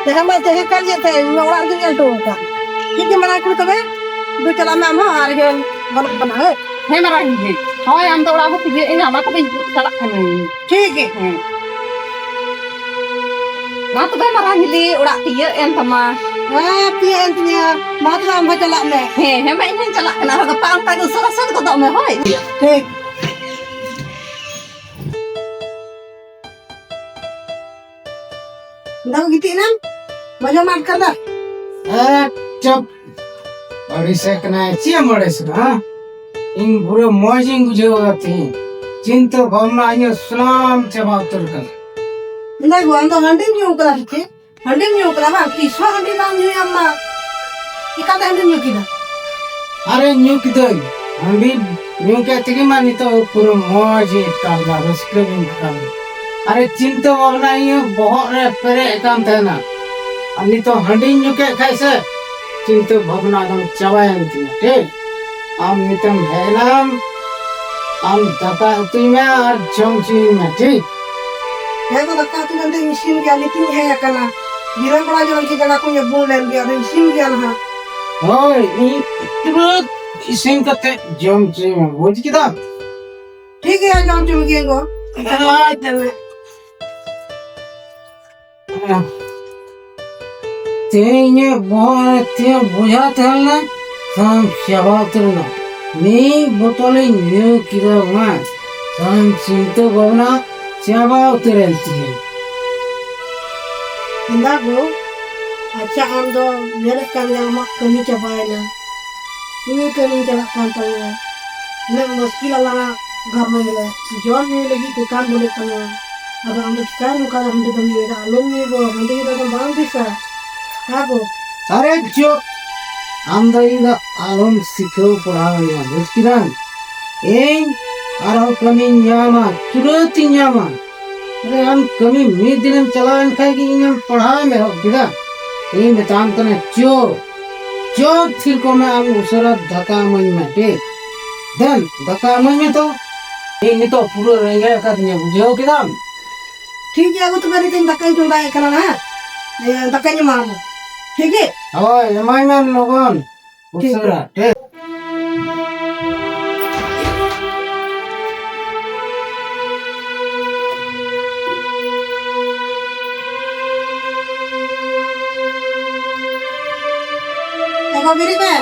ᱦᱮᱸ ᱢᱟ, ᱛᱟᱦᱮᱸ ᱠᱟᱱ ᱜᱮ ᱛᱟᱦᱮᱸ, ᱤᱧ ᱢᱟ ᱚᱲᱟᱜ ᱨᱮᱜᱮᱧ ᱧᱮᱞ ᱦᱚᱴᱚ ᱟᱠᱟᱫ᱾ ᱴᱷᱤᱠ ᱜᱮ ᱢᱟᱨᱟᱝ ᱠᱩᱲᱤ, ᱛᱚᱵᱮ ᱫᱩ ᱪᱟᱞᱟᱜ ᱢᱮ ᱟᱢ ᱦᱚᱸ, ᱟᱨ ᱤᱭᱟᱹ ᱜᱟᱱᱚᱜ ᱠᱟᱱᱟ, ᱦᱳᱭ᱾ ᱦᱮᱸ ᱢᱟᱨᱟᱝ ᱜᱮ, ᱦᱳᱭ, ᱟᱢ ᱫᱚ ᱚᱲᱟᱜ ᱵᱚ ᱯᱩᱡᱟᱹᱭᱮᱫ ᱟᱹᱧ, ᱟᱢ ᱠᱚᱫᱚᱧ ᱪᱟᱞᱟᱜ ᱠᱟᱹᱱᱟᱹᱧ᱾ ᱴᱷᱤᱠ ᱜᱮ᱾ ᱦᱮᱸ᱾ ᱢᱟ ᱛᱚᱵᱮ ᱢᱟᱨᱟᱝ ᱦᱤᱞᱤ, ᱚᱲᱟᱜ ᱛᱤᱭᱟᱹᱜ ᱮᱱ ᱛᱟᱢᱟ᱾ ᱦᱮᱸ, ᱛᱤᱭᱟᱹᱜ ᱮᱱ ᱛᱤᱧᱟ᱾ ᱢᱟ ᱛᱚᱵᱮ ᱟᱢ ᱦᱚᱸ ᱪᱟᱞᱟᱜ ᱢᱮ᱾ ᱦᱮᱸ, ᱦᱮᱸ, ᱢᱟ ᱤᱧ ᱦᱚᱸᱧ ᱪᱟᱞᱟᱜ ᱠᱟᱱᱟ᱾ ᱟᱨᱦᱚᱸ ᱜᱟᱯᱟ ᱚᱱᱠᱟ ᱜᱮ ᱩᱥᱟᱹᱨᱟ ᱥᱟᱹᱛ ᱜᱚᱫᱚᱜ ᱢᱮ, ᱦᱳᱭ᱾ ᱴᱷᱤᱠ᱾ ᱫᱟᱜ ᱜᱤᱛᱤᱡ ᱮᱱᱟᱢ? ᱵᱟᱡᱟᱣ ᱢᱟ ᱟᱴᱠᱟᱨ ᱫᱟ᱾ ᱮ, ᱪᱩᱯ᱾ ᱟᱹᱲᱤᱥᱮ ᱠᱟᱱᱟᱭ᱾ ᱪᱮᱫ ᱮᱢ ᱟᱹᱲᱤᱥ ᱠᱟᱱᱟ, ᱦᱮᱸ? ᱤᱧ ᱯᱩᱨᱟᱹ ᱢᱚᱡᱽ ᱤᱧ ᱵᱩᱡᱷᱟᱹᱣ ᱮᱫᱟ ᱛᱤᱦᱤᱧ᱾ ᱪᱤᱱᱛᱟᱹ ᱵᱷᱟᱵᱽᱱᱟ ᱤᱧᱟᱹᱜ ᱥᱟᱱᱟᱢ ᱪᱟᱵᱟ ᱩᱛᱟᱹᱨ ᱠᱟᱱᱟ᱾ ᱢᱮᱱᱫᱟ ᱜᱚ, ᱟᱢ ᱫᱚ ᱦᱟᱺᱰᱤᱢ ᱧᱩ ᱠᱟᱫᱟ ᱥᱮ ᱪᱮᱫ? ᱦᱟᱺᱰᱤᱢ ᱧᱩ ᱠᱟᱫᱟ ᱵᱟᱝ? ᱛᱤᱥ ᱦᱚᱸ ᱦᱟᱺᱰᱤ ᱵᱟᱢ ᱧᱩᱭᱟ ᱟᱢ ᱢᱟ᱾ ᱪᱤᱠᱟᱛᱮ ᱦᱟᱺᱰᱤᱢ ᱧᱩ ᱠᱮᱫᱟ? ᱟᱨᱮ, ᱧᱩ ᱠᱤᱫᱟᱹᱧ᱾ ᱦᱟᱺᱰᱤ ᱧᱩ ᱠᱮᱫ ᱛᱮᱜᱮ ᱢᱟ ᱱᱤᱛᱚᱜ ᱯᱩᱨᱟᱹ ᱢᱚᱡᱽ ᱤᱧ ᱟᱴᱠᱟᱨ ᱮᱫᱟ, ᱨᱟᱹᱥᱠᱟᱹ ᱜᱤᱧ ᱟᱴᱠᱟᱨ ᱮᱫᱟ᱾ ᱟᱨᱮ, ᱪᱤᱱᱛᱟᱹ ᱵᱷᱟᱵᱽᱱᱟ ᱤᱧᱟᱹᱜ ᱵᱚᱦᱚᱜ ᱨᱮ ᱯᱮᱨᱮᱡ ᱟᱠᱟᱱ ᱛᱟᱦᱮᱱᱟ᱾ ᱟᱨ ᱱᱤᱛᱚᱜ ᱦᱟᱺᱰᱤᱧ ᱧᱩ ᱠᱮᱫ ᱠᱷᱟᱡ ᱥᱮ, ᱪᱤᱱᱛᱟᱹ ᱵᱷᱟᱵᱽᱱᱟ ᱮᱠᱫᱚᱢ ᱪᱟᱵᱟᱭᱮᱱ ᱛᱤᱧᱟ, ᱴᱷᱤᱠ? ᱟᱢ ᱱᱤᱛᱚᱜ ᱦᱮᱡ ᱮᱱᱟᱢ, ᱟᱢ ᱫᱟᱠᱟ ᱩᱛᱩᱭ ᱢᱮ ᱟᱨ ᱡᱚᱢ ᱦᱚᱪᱚᱭᱤᱧ ᱢᱮ, ᱴᱷᱤᱠ? ᱦᱮᱸ ᱜᱚ, ᱫᱟᱠᱟ ᱩᱛᱩ ᱢᱮᱱᱛᱮᱧ ᱤᱥᱤᱱ ᱜᱮᱭᱟ, ᱱᱤᱛᱤᱧ ᱦᱮᱡ ᱟᱠᱟᱱᱟ᱾ ᱡᱤᱨᱟᱹᱣ ᱵᱟᱲᱟ ᱧᱚᱜ ᱞᱮᱱ ᱜᱮ, ᱟᱫᱚᱧ ᱤᱥᱤᱱ ᱜᱮᱭᱟ ᱱᱟᱦᱟᱜ᱾ ᱦᱳᱭ, ᱤᱧ ᱛᱩᱨᱟᱹᱛ ᱤᱥᱤᱱ ᱠᱟᱛᱮ ᱡᱚᱢ ᱦᱚᱪᱚᱭ ᱢᱮ, ᱵᱩᱡᱽ ᱠᱮᱫᱟᱢ? ᱴᱷᱤᱠ ᱜᱮᱭᱟ, ᱡᱚᱢ ᱦᱚᱪᱚ ᱢᱮᱜᱤᱭᱟᱹᱧ ᱜᱚ᱾ ᱦᱳᱭ, ᱛᱚᱵᱮ᱾ ᱛᱮᱦᱮᱧ ᱤᱧᱟᱹᱜ ᱵᱚᱦᱚᱜ ᱨᱮ ᱛᱤᱱᱟᱹᱜ ᱵᱚᱡᱷᱟ ᱛᱟᱦᱮᱸ ᱞᱮᱱᱟ, ᱥᱟᱱᱟᱢ ᱪᱟᱵᱟ ᱩᱛᱟᱹᱨ ᱮᱱᱟ᱾ ᱢᱤᱫ ᱵᱳᱛᱚᱞᱤᱧ ᱧᱩ ᱠᱮᱫᱟ, ᱢᱟ ᱥᱟᱱᱟᱢ ᱪᱤᱱᱛᱟᱹ ᱵᱷᱟᱵᱽᱱᱟ ᱪᱟᱵᱟ ᱩᱛᱟᱹᱨᱮᱱ ᱛᱤᱧᱟᱹ᱾ ᱦᱮᱸᱫᱟ ᱜᱳ, ᱟᱪᱪᱷᱟ, ᱟᱢ ᱫᱚ ᱧᱮᱞᱮᱫ ᱠᱟᱱ ᱜᱮᱭᱟᱢ, ᱟᱢᱟᱜ ᱠᱟᱹᱢᱤ ᱪᱟᱵᱟᱭᱮᱱᱟ, ᱤᱧᱟᱹᱜ ᱠᱟᱹᱢᱤ ᱪᱟᱞᱟᱜ ᱠᱟᱱ ᱛᱟᱢᱟ, ᱩᱱᱟᱹᱜ ᱢᱩᱥᱠᱤᱞ ᱟᱞᱟᱝᱟᱜ ᱜᱷᱟᱨᱚᱸᱡᱽ ᱨᱮ ᱡᱚᱢ ᱧᱩ ᱞᱟᱹᱜᱤᱫ ᱛᱮ ᱠᱟᱢ ᱵᱚᱞᱮ ᱠᱟᱱᱟ, ᱟᱫᱚ ᱟᱢ ᱫᱚ ᱪᱤᱠᱟᱹ ᱱᱚᱝᱠᱟ ᱦᱟᱺᱰᱤ ᱫᱚᱢ ᱧᱩᱭᱮᱫᱟ? ᱟᱞᱚᱢ ᱧᱩᱭ ᱜᱳ, ᱦᱟᱺᱰᱤ ᱫᱚ ᱵᱟᱝ ᱵᱮᱥᱟ᱾ ᱦᱮᱸ ᱜᱳ᱾ ᱟᱨᱮ ᱪᱩᱯ! ᱟᱢ ᱫᱚ ᱤᱧ ᱫᱚ ᱟᱞᱚᱢ ᱥᱤᱠᱷᱟᱹᱣ ᱯᱟᱲᱦᱟᱣ ᱤᱧᱟ, ᱵᱩᱡᱽ ᱠᱮᱫᱟᱢ? ᱤᱧ ᱟᱨᱦᱚᱸ ᱠᱟᱹᱢᱤᱧ ᱧᱟᱢᱟ, ᱛᱩᱨᱟᱹᱛ ᱤᱧ ᱧᱟᱢᱟ᱾ ᱟᱨᱮ, ᱟᱢ ᱠᱟᱹᱢᱤ ᱢᱤᱫ ᱫᱤᱱᱮᱢ ᱪᱟᱞᱟᱣᱮᱱ ᱠᱷᱟᱡ ᱜᱮ ᱤᱧᱮᱢ ᱯᱟᱲᱦᱟᱣᱮᱢ ᱮᱦᱚᱵ ᱠᱮᱫᱟ᱾ ᱤᱧ ᱢᱮᱛᱟᱢ ᱠᱟᱱᱟ, ᱪᱚ, ᱪᱚ, ᱛᱷᱤᱨ ᱠᱚᱜ ᱢᱮ, ᱟᱢ ᱩᱥᱟᱹᱨᱟ ᱫᱟᱠᱟ ᱤᱢᱟᱹᱧ ᱢᱮ, ᱴᱷᱤᱠ? ᱫᱮᱱ, ᱫᱟᱠᱟ ᱤᱢᱟᱹᱧ ᱢᱮ ᱛᱚ᱾ ᱤᱧ ᱱᱤᱛᱚᱜ ᱯᱩᱨᱟᱹ ᱨᱮᱸᱜᱮᱡ ᱟᱠᱟᱫᱤᱧᱟ, ᱵᱩᱡᱷᱟᱹᱣ ᱠᱮᱫᱟᱢ? ᱴᱷᱤᱠ ᱜᱮᱭᱟ ᱜᱳ, ᱛᱚᱵᱮ ᱱᱤᱛᱚᱜ ᱤᱧ ᱫᱟᱠᱟᱧ ᱪᱚᱸᱫᱟᱭᱮᱫ ᱠᱟᱱᱟ ᱱᱟᱦᱟᱜ᱾ ᱤᱭᱟᱹ, ᱫᱟᱠᱟᱧ ᱮᱢᱟᱢᱟ᱾ ᱴᱷᱤᱠ ᱜᱮ? ᱦᱳᱭ, ᱮᱢᱟᱹᱧ ᱢᱮ ᱞᱚᱜᱚᱱ᱾ ᱴᱷᱤᱠ ᱩᱥᱟᱹᱨᱟ, ᱜᱮᱭᱟ᱾ ᱴᱷᱤᱠ᱾ ᱮ ᱜᱳ, ᱵᱮᱨᱮᱫ ᱢᱮ᱾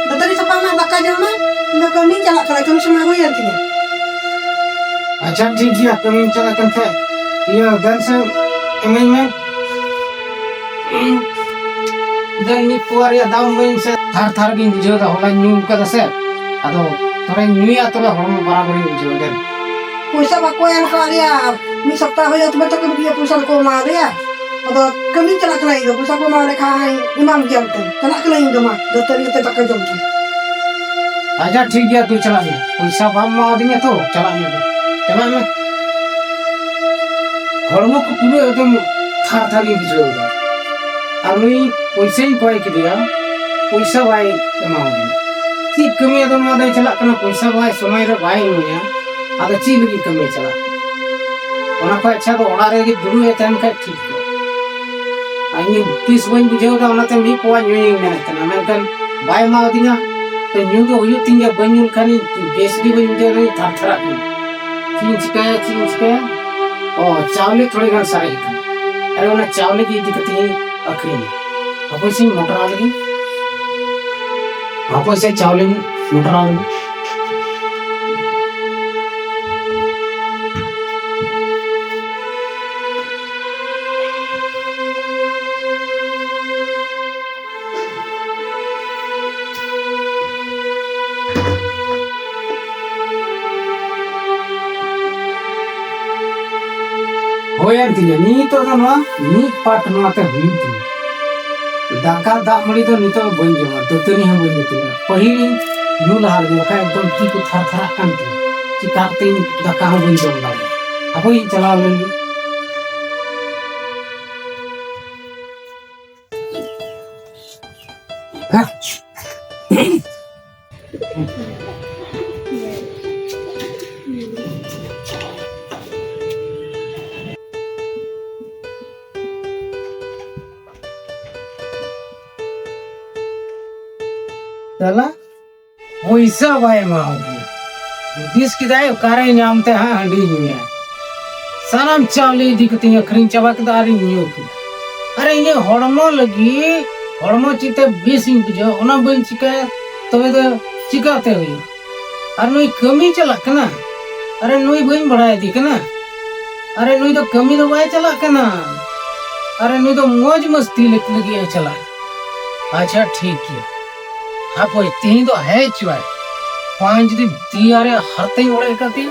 ᱫᱟᱹᱛᱟᱹᱱᱤ ᱥᱟᱯᱷᱟᱜ ᱢᱮ, ᱫᱟᱠᱟ ᱡᱚᱢ ᱢᱮ᱾ ᱤᱧ ᱫᱚ ᱠᱟᱹᱢᱤᱧ ᱪᱟᱞᱟᱜ ᱠᱟᱱᱟ, ᱠᱟᱹᱢᱤ ᱥᱚᱢᱚᱭ ᱦᱩᱭᱮᱱ ᱛᱤᱧᱟ᱾ ᱟᱪᱪᱷᱟ, ᱴᱷᱤᱠ ᱜᱮᱭᱟ, ᱠᱟᱹᱢᱤᱧ ᱪᱟᱞᱟᱜ ᱠᱟᱱ ᱠᱷᱟᱡ, ᱤᱭᱟᱹ, ᱫᱮᱱ ᱥᱮ ᱮᱢᱟᱹᱧ ᱢᱮ᱾ ᱫᱮᱱ ᱢᱤᱫ ᱯᱳᱣᱟ ᱨᱮᱭᱟᱜ ᱫᱟᱢ ᱮᱢᱟᱹᱧ ᱥᱮ, ᱛᱷᱟᱨ ᱛᱷᱟᱨ ᱜᱤᱧ ᱵᱩᱡᱷᱟᱹᱣ ᱫᱟ, ᱦᱚᱞᱟᱧ ᱧᱩ ᱠᱟᱫᱟ ᱥᱮ, ᱟᱫᱚ ᱛᱷᱚᱲᱟᱧ ᱧᱩᱭᱟ, ᱛᱚᱵᱮ ᱦᱚᱲᱢᱚ ᱵᱟᱨᱟᱵᱟᱨᱤᱧ ᱵᱩᱡᱷᱟᱹᱣ ᱫᱟ᱾ ᱯᱚᱭᱥᱟ ᱵᱟᱠᱚ ᱮᱢ ᱠᱟᱣᱟᱫ ᱞᱮᱭᱟ, ᱢᱤᱫ ᱥᱚᱯᱛᱟᱦ ᱦᱩᱭᱩᱜᱼᱟ, ᱛᱚᱵᱮ ᱛᱚ ᱠᱚ ᱤᱭᱟᱹ ᱯᱚᱭᱥᱟ ᱫᱚᱠᱚ ᱮᱢᱟ ᱞᱮᱭᱟ᱾ ᱟᱫᱚ ᱠᱟᱹᱢᱤᱧ ᱪᱟᱞᱟᱜ ᱠᱟᱱᱟ ᱤᱧ ᱫᱚ, ᱯᱚᱭᱥᱟ ᱠᱚ ᱮᱢᱟ ᱞᱮᱠᱷᱟᱱ ᱮᱢᱟᱢ ᱜᱮᱭᱟ ᱚᱱᱛᱮ᱾ ᱪᱟᱞᱟᱜ ᱠᱟᱹᱱᱟᱹᱧ ᱤᱧ ᱫᱚ, ᱢᱟ, ᱫᱟᱹᱛᱟᱹᱱᱤ ᱠᱟᱛᱮ ᱫᱟᱠᱟ ᱡᱚᱢ ᱠᱚ᱾ ᱟᱪᱪᱷᱟ, ᱴᱷᱤᱠ ᱜᱮᱭᱟ, ᱛᱩᱭ ᱪᱟᱞᱟᱜ ᱢᱮ᱾ ᱯᱚᱭᱥᱟ ᱵᱟᱢ ᱮᱢᱟᱣᱟᱫᱤᱧᱟ ᱛᱚ, ᱪᱟᱞᱟᱜ ᱢᱮ, ᱪᱟᱞᱟᱜ ᱢᱮ᱾ ᱦᱚᱲᱢᱚ ᱠᱚ ᱯᱩᱨᱟᱹ ᱮᱠᱫᱚᱢ ᱛᱷᱟᱨ ᱛᱷᱟᱨ ᱜᱤᱧ ᱵᱩᱡᱷᱟᱹᱣ ᱮᱫᱟ᱾ ᱟᱨ ᱱᱩᱭ ᱯᱚᱭᱥᱟᱧ ᱠᱚᱭ ᱠᱮᱫᱮᱭᱟ, ᱯᱚᱭᱥᱟ ᱵᱟᱭ ᱮᱢᱟᱣᱟᱫᱤᱧᱟ᱾ ᱪᱮᱫ ᱠᱟᱹᱢᱤ ᱟᱫᱚ ᱱᱚᱣᱟ ᱫᱚᱭ ᱪᱟᱞᱟᱜ ᱠᱟᱱᱟ, ᱯᱚᱭᱥᱟ ᱵᱟᱭ, ᱥᱚᱢᱚᱭ ᱨᱮ ᱵᱟᱭ ᱮᱢᱟᱹᱧᱟ, ᱟᱫᱚ ᱪᱮᱫ ᱞᱟᱹᱜᱤᱫ ᱠᱟᱹᱢᱤᱭ ᱪᱟᱞᱟᱜ? ᱚᱱᱟ ᱠᱷᱚᱡ ᱟᱪᱪᱷᱟ ᱫᱚ ᱚᱲᱟᱜ ᱨᱮᱜᱮ ᱫᱩᱲᱩᱵ ᱮ ᱛᱟᱦᱮᱱ ᱠᱷᱟᱡ ᱴᱷᱤᱠ ᱠᱚᱜᱼᱟ᱾ ᱟᱨ ᱤᱧ ᱛᱤᱥ ᱵᱟᱹᱧ ᱵᱩᱡᱷᱟᱹᱣ ᱮᱫᱟ, ᱚᱱᱟᱛᱮ ᱢᱤᱫ ᱯᱳᱣᱟ ᱧᱩᱭᱤᱧ ᱢᱮᱱᱮᱫ ᱛᱟᱦᱮᱱᱟ, ᱢᱮᱱᱠᱷᱟᱱ ᱵᱟᱭ ᱮᱢᱟᱣᱟᱫᱤᱧᱟ᱾ ᱛᱚ ᱧᱩ ᱫᱚ ᱦᱩᱭᱩᱜ ᱛᱤᱧ ᱜᱮᱭᱟ, ᱵᱟᱹᱧ ᱧᱩ ᱞᱮᱠᱷᱟᱱ ᱤᱧ ᱵᱮᱥ ᱜᱮ ᱵᱟᱹᱧ ᱵᱩᱡᱷᱟᱹᱣ ᱮᱫᱟ, ᱤᱧ ᱛᱷᱟᱨ ᱛᱷᱟᱨᱟᱜ ᱠᱟᱹᱱᱟᱹᱧ᱾ ᱪᱮᱫ ᱤᱧ ᱪᱤᱠᱟᱹᱭᱟ, ᱪᱮᱫ ᱤᱧ ᱪᱤᱠᱟᱹᱭᱟ? ᱚ, ᱪᱟᱣᱞᱮ ᱛᱷᱚᱲᱟ ᱜᱟᱱ ᱥᱟᱨᱮᱡ ᱟᱠᱟᱱᱟ᱾ ᱟᱨᱮ, ᱚᱱᱟ ᱪᱟᱣᱞᱮ ᱜᱮ ᱤᱫᱤ ᱠᱟᱛᱮ ᱤᱧ ᱟᱹᱠᱷᱨᱤᱧᱟ᱾ ᱦᱟᱯᱳᱭ ᱥᱮᱧ ᱢᱚᱴᱨᱟ ᱞᱮᱜᱮ᱾ ᱦᱟᱯᱳᱭ ᱥᱮ ᱪᱟᱣᱞᱮᱧ ᱢᱚᱴᱨᱟ ᱞᱮᱜᱮ᱾ ᱦᱩᱭᱮᱱ ᱛᱤᱧᱟ, ᱱᱤᱛᱚᱜ ᱫᱚ ᱱᱚᱣᱟ ᱢᱤᱫ ᱯᱟᱴ ᱱᱚᱣᱟ ᱛᱮ ᱦᱩᱭᱩᱜ ᱛᱤᱧᱟ᱾ ᱫᱟᱠᱟ ᱫᱟᱜ ᱢᱟᱹᱲᱤ ᱫᱚ ᱱᱤᱛᱚᱜ ᱵᱟᱹᱧ ᱡᱚᱢᱟ, ᱫᱟᱹᱛᱟᱹᱱᱤ ᱦᱚᱸ ᱵᱟᱹᱧ ᱫᱟᱹᱛᱟᱹᱱᱤᱜᱼᱟ᱾ ᱯᱟᱹᱦᱤᱞ ᱤᱧ ᱧᱩ ᱞᱟᱦᱟ ᱞᱮᱜᱮ, ᱵᱟᱠᱷᱟᱡ ᱮᱠᱫᱚᱢ ᱛᱤ ᱠᱚ ᱛᱷᱟᱨ ᱛᱷᱟᱨᱟᱜ ᱠᱟᱱ ᱛᱤᱧᱟ, ᱪᱤᱠᱟ ᱠᱟᱛᱮ ᱤᱧ ᱫᱟᱠᱟ ᱦᱚᱸ ᱵᱟᱹᱧ ᱡᱚᱢ ᱫᱟᱲᱮᱭᱟᱜᱼᱟ᱾ ᱦᱟᱯᱳᱭ ᱤᱧ ᱪᱟᱞᱟᱣ ᱞᱮᱱ ᱜᱮ᱾ ᱪᱟᱞᱟᱜ ᱯᱚᱭᱥᱟ ᱵᱟᱭ ᱮᱢᱟᱣᱟᱫᱤᱧᱟ᱾ ᱦᱩᱫᱤᱥ ᱠᱮᱫᱟᱭ, ᱚᱠᱟᱨᱮ ᱧᱟᱢ ᱛᱮ ᱦᱟᱸᱜ ᱦᱟᱺᱰᱤ ᱧᱩᱭᱟ᱾ ᱥᱟᱱᱟᱢ ᱪᱟᱣᱞᱮ ᱤᱫᱤ ᱠᱟᱛᱮᱧ ᱟᱹᱠᱷᱨᱤᱧ ᱪᱟᱵᱟ ᱠᱮᱫᱟ ᱟᱨᱤᱧ ᱧᱩ ᱠᱮᱫᱟ᱾ ᱟᱨ ᱤᱧᱟᱹᱜ ᱦᱚᱲᱢᱚ ᱞᱟᱹᱜᱤᱫ, ᱦᱚᱲᱢᱚ ᱪᱮᱫ ᱛᱮ ᱵᱮᱥ ᱤᱧ ᱵᱩᱡᱷᱟᱹᱣᱟ, ᱚᱱᱟ ᱵᱟᱹᱧ ᱪᱤᱠᱟᱹᱭᱟ, ᱛᱚᱵᱮ ᱫᱚ ᱪᱤᱠᱟᱹᱛᱮ ᱦᱩᱭᱩᱜᱼᱟ? ᱟᱨ ᱱᱩᱭ ᱠᱟᱹᱢᱤ ᱪᱟᱞᱟᱜ ᱠᱟᱱᱟ᱾ ᱟᱨᱮ, ᱱᱩᱭ ᱵᱟᱹᱧ ᱵᱟᱲᱟᱭ ᱤᱫᱤ ᱠᱟᱱᱟ᱾ ᱟᱨᱮ, ᱱᱩᱭ ᱫᱚ ᱠᱟᱹᱢᱤ ᱫᱚ ᱵᱟᱭ ᱪᱟᱞᱟᱜ ᱠᱟᱱᱟ᱾ ᱟᱨᱮ, ᱱᱩᱭ ᱫᱚ ᱢᱚᱡᱽ ᱢᱚᱥᱛᱤ ᱞᱟᱹᱜᱤᱫ ᱮ ᱪᱟᱞᱟᱜᱼᱟ᱾ ᱟᱪᱪᱷᱟ, ᱴᱷᱤᱠ ᱜᱮᱭᱟ᱾ ᱦᱟᱯᱳᱭ, ᱛᱤᱦᱤᱧ ᱫᱚ ᱦᱮᱡ ᱦᱚᱪᱚᱣᱟᱭ᱾ ᱵᱟᱝ ᱡᱩᱫᱤ ᱛᱤ ᱟᱨᱮ ᱦᱟᱨᱛᱟᱧ ᱚᱲᱮᱡ ᱠᱟᱛᱮ,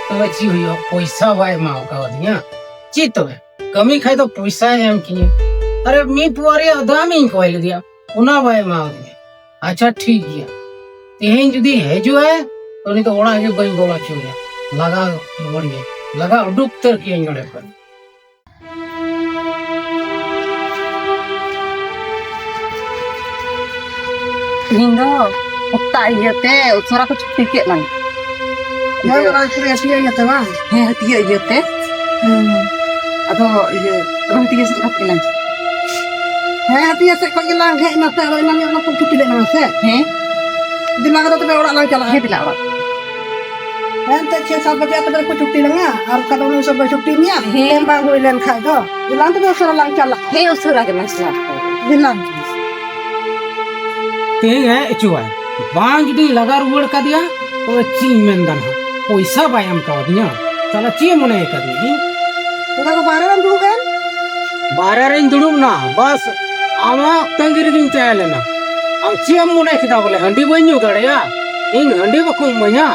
ᱛᱚᱵᱮ ᱪᱮᱫ ᱦᱩᱭᱩᱜᱼᱟ? ᱯᱚᱭᱥᱟ ᱵᱟᱭ ᱮᱢᱟ ᱟᱠᱟᱣᱫᱤᱧᱟ᱾ ᱪᱮᱫ ᱛᱚᱵᱮ? ᱠᱟᱹᱢᱤ ᱠᱷᱟᱡ ᱫᱚ ᱯᱚᱭᱥᱟᱭ ᱮᱢ ᱠᱤᱧᱟᱹ᱾ ᱟᱨᱮ, ᱢᱤᱫ ᱯᱩᱣᱟᱨᱤᱭᱟᱜ ᱫᱟᱢ ᱤᱧ ᱠᱚᱭ ᱞᱮᱫᱮᱭᱟ, ᱚᱱᱟ ᱵᱟᱭ ᱮᱢᱟᱣᱫᱤᱧᱟ᱾ ᱟᱪᱪᱷᱟ, ᱴᱷᱤᱠ ᱜᱮᱭᱟ᱾ ᱛᱮᱦᱮᱧ ᱡᱩᱫᱤ ᱦᱤᱡᱩᱜᱼᱟᱭ, ᱛᱚ ᱩᱱᱤ ᱫᱚ ᱚᱲᱟᱜ ᱜᱮ ᱵᱟᱹᱧ ᱵᱚᱞᱚ ᱦᱚᱪᱚᱣᱟᱭᱟ᱾ ᱞᱟᱜᱟ ᱨᱩᱣᱟᱹᱲ ᱜᱮ, ᱞᱟᱜᱟ ᱩᱰᱩᱠ ᱩᱛᱟᱹᱨ ᱠᱮᱭᱟᱹᱧ ᱱᱚᱰᱮ ᱠᱷᱚᱱ᱾ ᱤᱧ ᱫᱚ ᱚᱠᱛᱟ ᱤᱭᱟᱹᱛᱮ ᱩᱥᱟᱹᱨᱟ ᱠᱚ ᱪᱷᱩᱴᱤ ᱠᱮᱫ ᱞᱟᱝ᱾ ᱦᱮᱸ, ᱚᱱᱟ ᱦᱟᱹᱴᱭᱟᱹ ᱤᱭᱟᱹᱛᱮ ᱵᱟᱝ? ᱦᱮᱸ, ᱦᱟᱹᱴᱭᱟᱹ ᱤᱭᱟᱹᱛᱮ᱾ ᱦᱮᱸ᱾ ᱟᱫᱚ ᱤᱭᱟᱹ, ᱟᱫᱚ ᱦᱟᱹᱴᱭᱟᱹ ᱥᱮᱫ ᱠᱷᱚᱱ ᱜᱮᱞᱟᱝ᱾ ᱦᱮᱸ, ᱦᱟᱹᱴᱭᱟᱹ ᱥᱮᱫ ᱠᱷᱚᱱ ᱜᱮᱞᱟᱝ ᱦᱮᱡ ᱮᱱᱟ ᱥᱮ, ᱟᱫᱚ ᱮᱱᱟᱝ ᱜᱮ ᱚᱱᱟ ᱠᱚ ᱪᱷᱩᱴᱤ ᱞᱮᱱᱟ ᱥᱮ? ᱦᱮᱸ᱾ ᱫᱮᱞᱟ ᱟᱫᱚ ᱛᱚᱵᱮ ᱚᱲᱟᱜ ᱞᱟᱝ ᱪᱟᱞᱟᱜᱼᱟ᱾ ᱦᱮᱸ, ᱫᱮᱞᱟ ᱚᱲᱟᱜ᱾ ᱦᱮᱸ, ᱮᱱᱛᱮ ᱪᱷᱮ ᱥᱟᱛ ᱵᱟᱡᱮ ᱛᱚᱵᱮ ᱠᱚ ᱪᱷᱩᱴᱤ ᱞᱟᱝᱟ, ᱟᱨ ᱵᱟᱠᱷᱟᱱ ᱫᱚ ᱩᱱᱤ ᱥᱚᱢᱚᱭ ᱪᱷᱩᱴᱤ ᱢᱮᱭᱟ, ᱦᱮᱸ᱾ ᱮᱢ ᱵᱟᱝ ᱦᱩᱭ ᱞᱮᱱ ᱠᱷᱟᱡ ᱫᱚ᱾ ᱫᱮᱞᱟ ᱛᱚᱵᱮ ᱩᱥᱟᱹᱨᱟ ᱞᱟᱝ ᱪᱟᱞᱟᱜᱼᱟ᱾ ᱦᱮᱸ, ᱩᱥᱟᱹᱨᱟ ᱜᱮ ᱞᱟᱝ ᱪᱟᱞᱟᱜᱼᱟ᱾ ᱫᱮᱞᱟ᱾ ᱛᱮᱦᱮᱧ ᱦᱮᱡ ᱦᱚᱪᱚᱣᱟᱭ᱾ ᱵᱟᱝ ᱡᱩᱫᱤᱧ ᱞᱟᱜᱟ ᱨᱩᱣᱟᱹᱲ ᱠᱟᱫᱮᱭᱟ, ᱛᱚᱵᱮ ᱪᱮᱫ ᱤᱧ ᱢᱮᱱ ᱫᱟ ᱱᱟᱦᱟᱜ? ᱯᱚᱭᱥᱟ ᱵᱟᱭ ᱮᱢ ᱠᱟᱣᱫᱤᱧᱟ᱾ ᱛᱟᱦᱞᱮ ᱪᱮᱫ ᱮ ᱢᱚᱱᱮ ᱠᱟᱫᱤᱧᱟ ᱤᱧ? ᱚᱱᱟ ᱠᱚ ᱵᱟᱦᱨᱮ ᱨᱮᱢ ᱫᱩᱲᱩᱵ ᱮᱱ? ᱵᱟᱦᱨᱮ ᱨᱮᱧ ᱫᱩᱲᱩᱵ ᱱᱟ, ᱵᱟᱥ ᱟᱢᱟᱜ ᱛᱟᱺᱜᱤ ᱨᱮᱜᱤᱧ ᱛᱟᱦᱮᱸ ᱞᱮᱱᱟ᱾ ᱟᱢ ᱪᱮᱫ ᱮᱢ ᱢᱚᱱᱮ ᱠᱮᱫᱟ ᱵᱚᱞᱮ ᱦᱟᱺᱰᱤ ᱵᱟᱹᱧ ᱧᱩ ᱫᱟᱲᱮᱭᱟᱜᱼᱟ? ᱤᱧ ᱦᱟᱺᱰᱤ ᱵᱟᱠᱚ ᱤᱢᱟᱹᱧᱟ?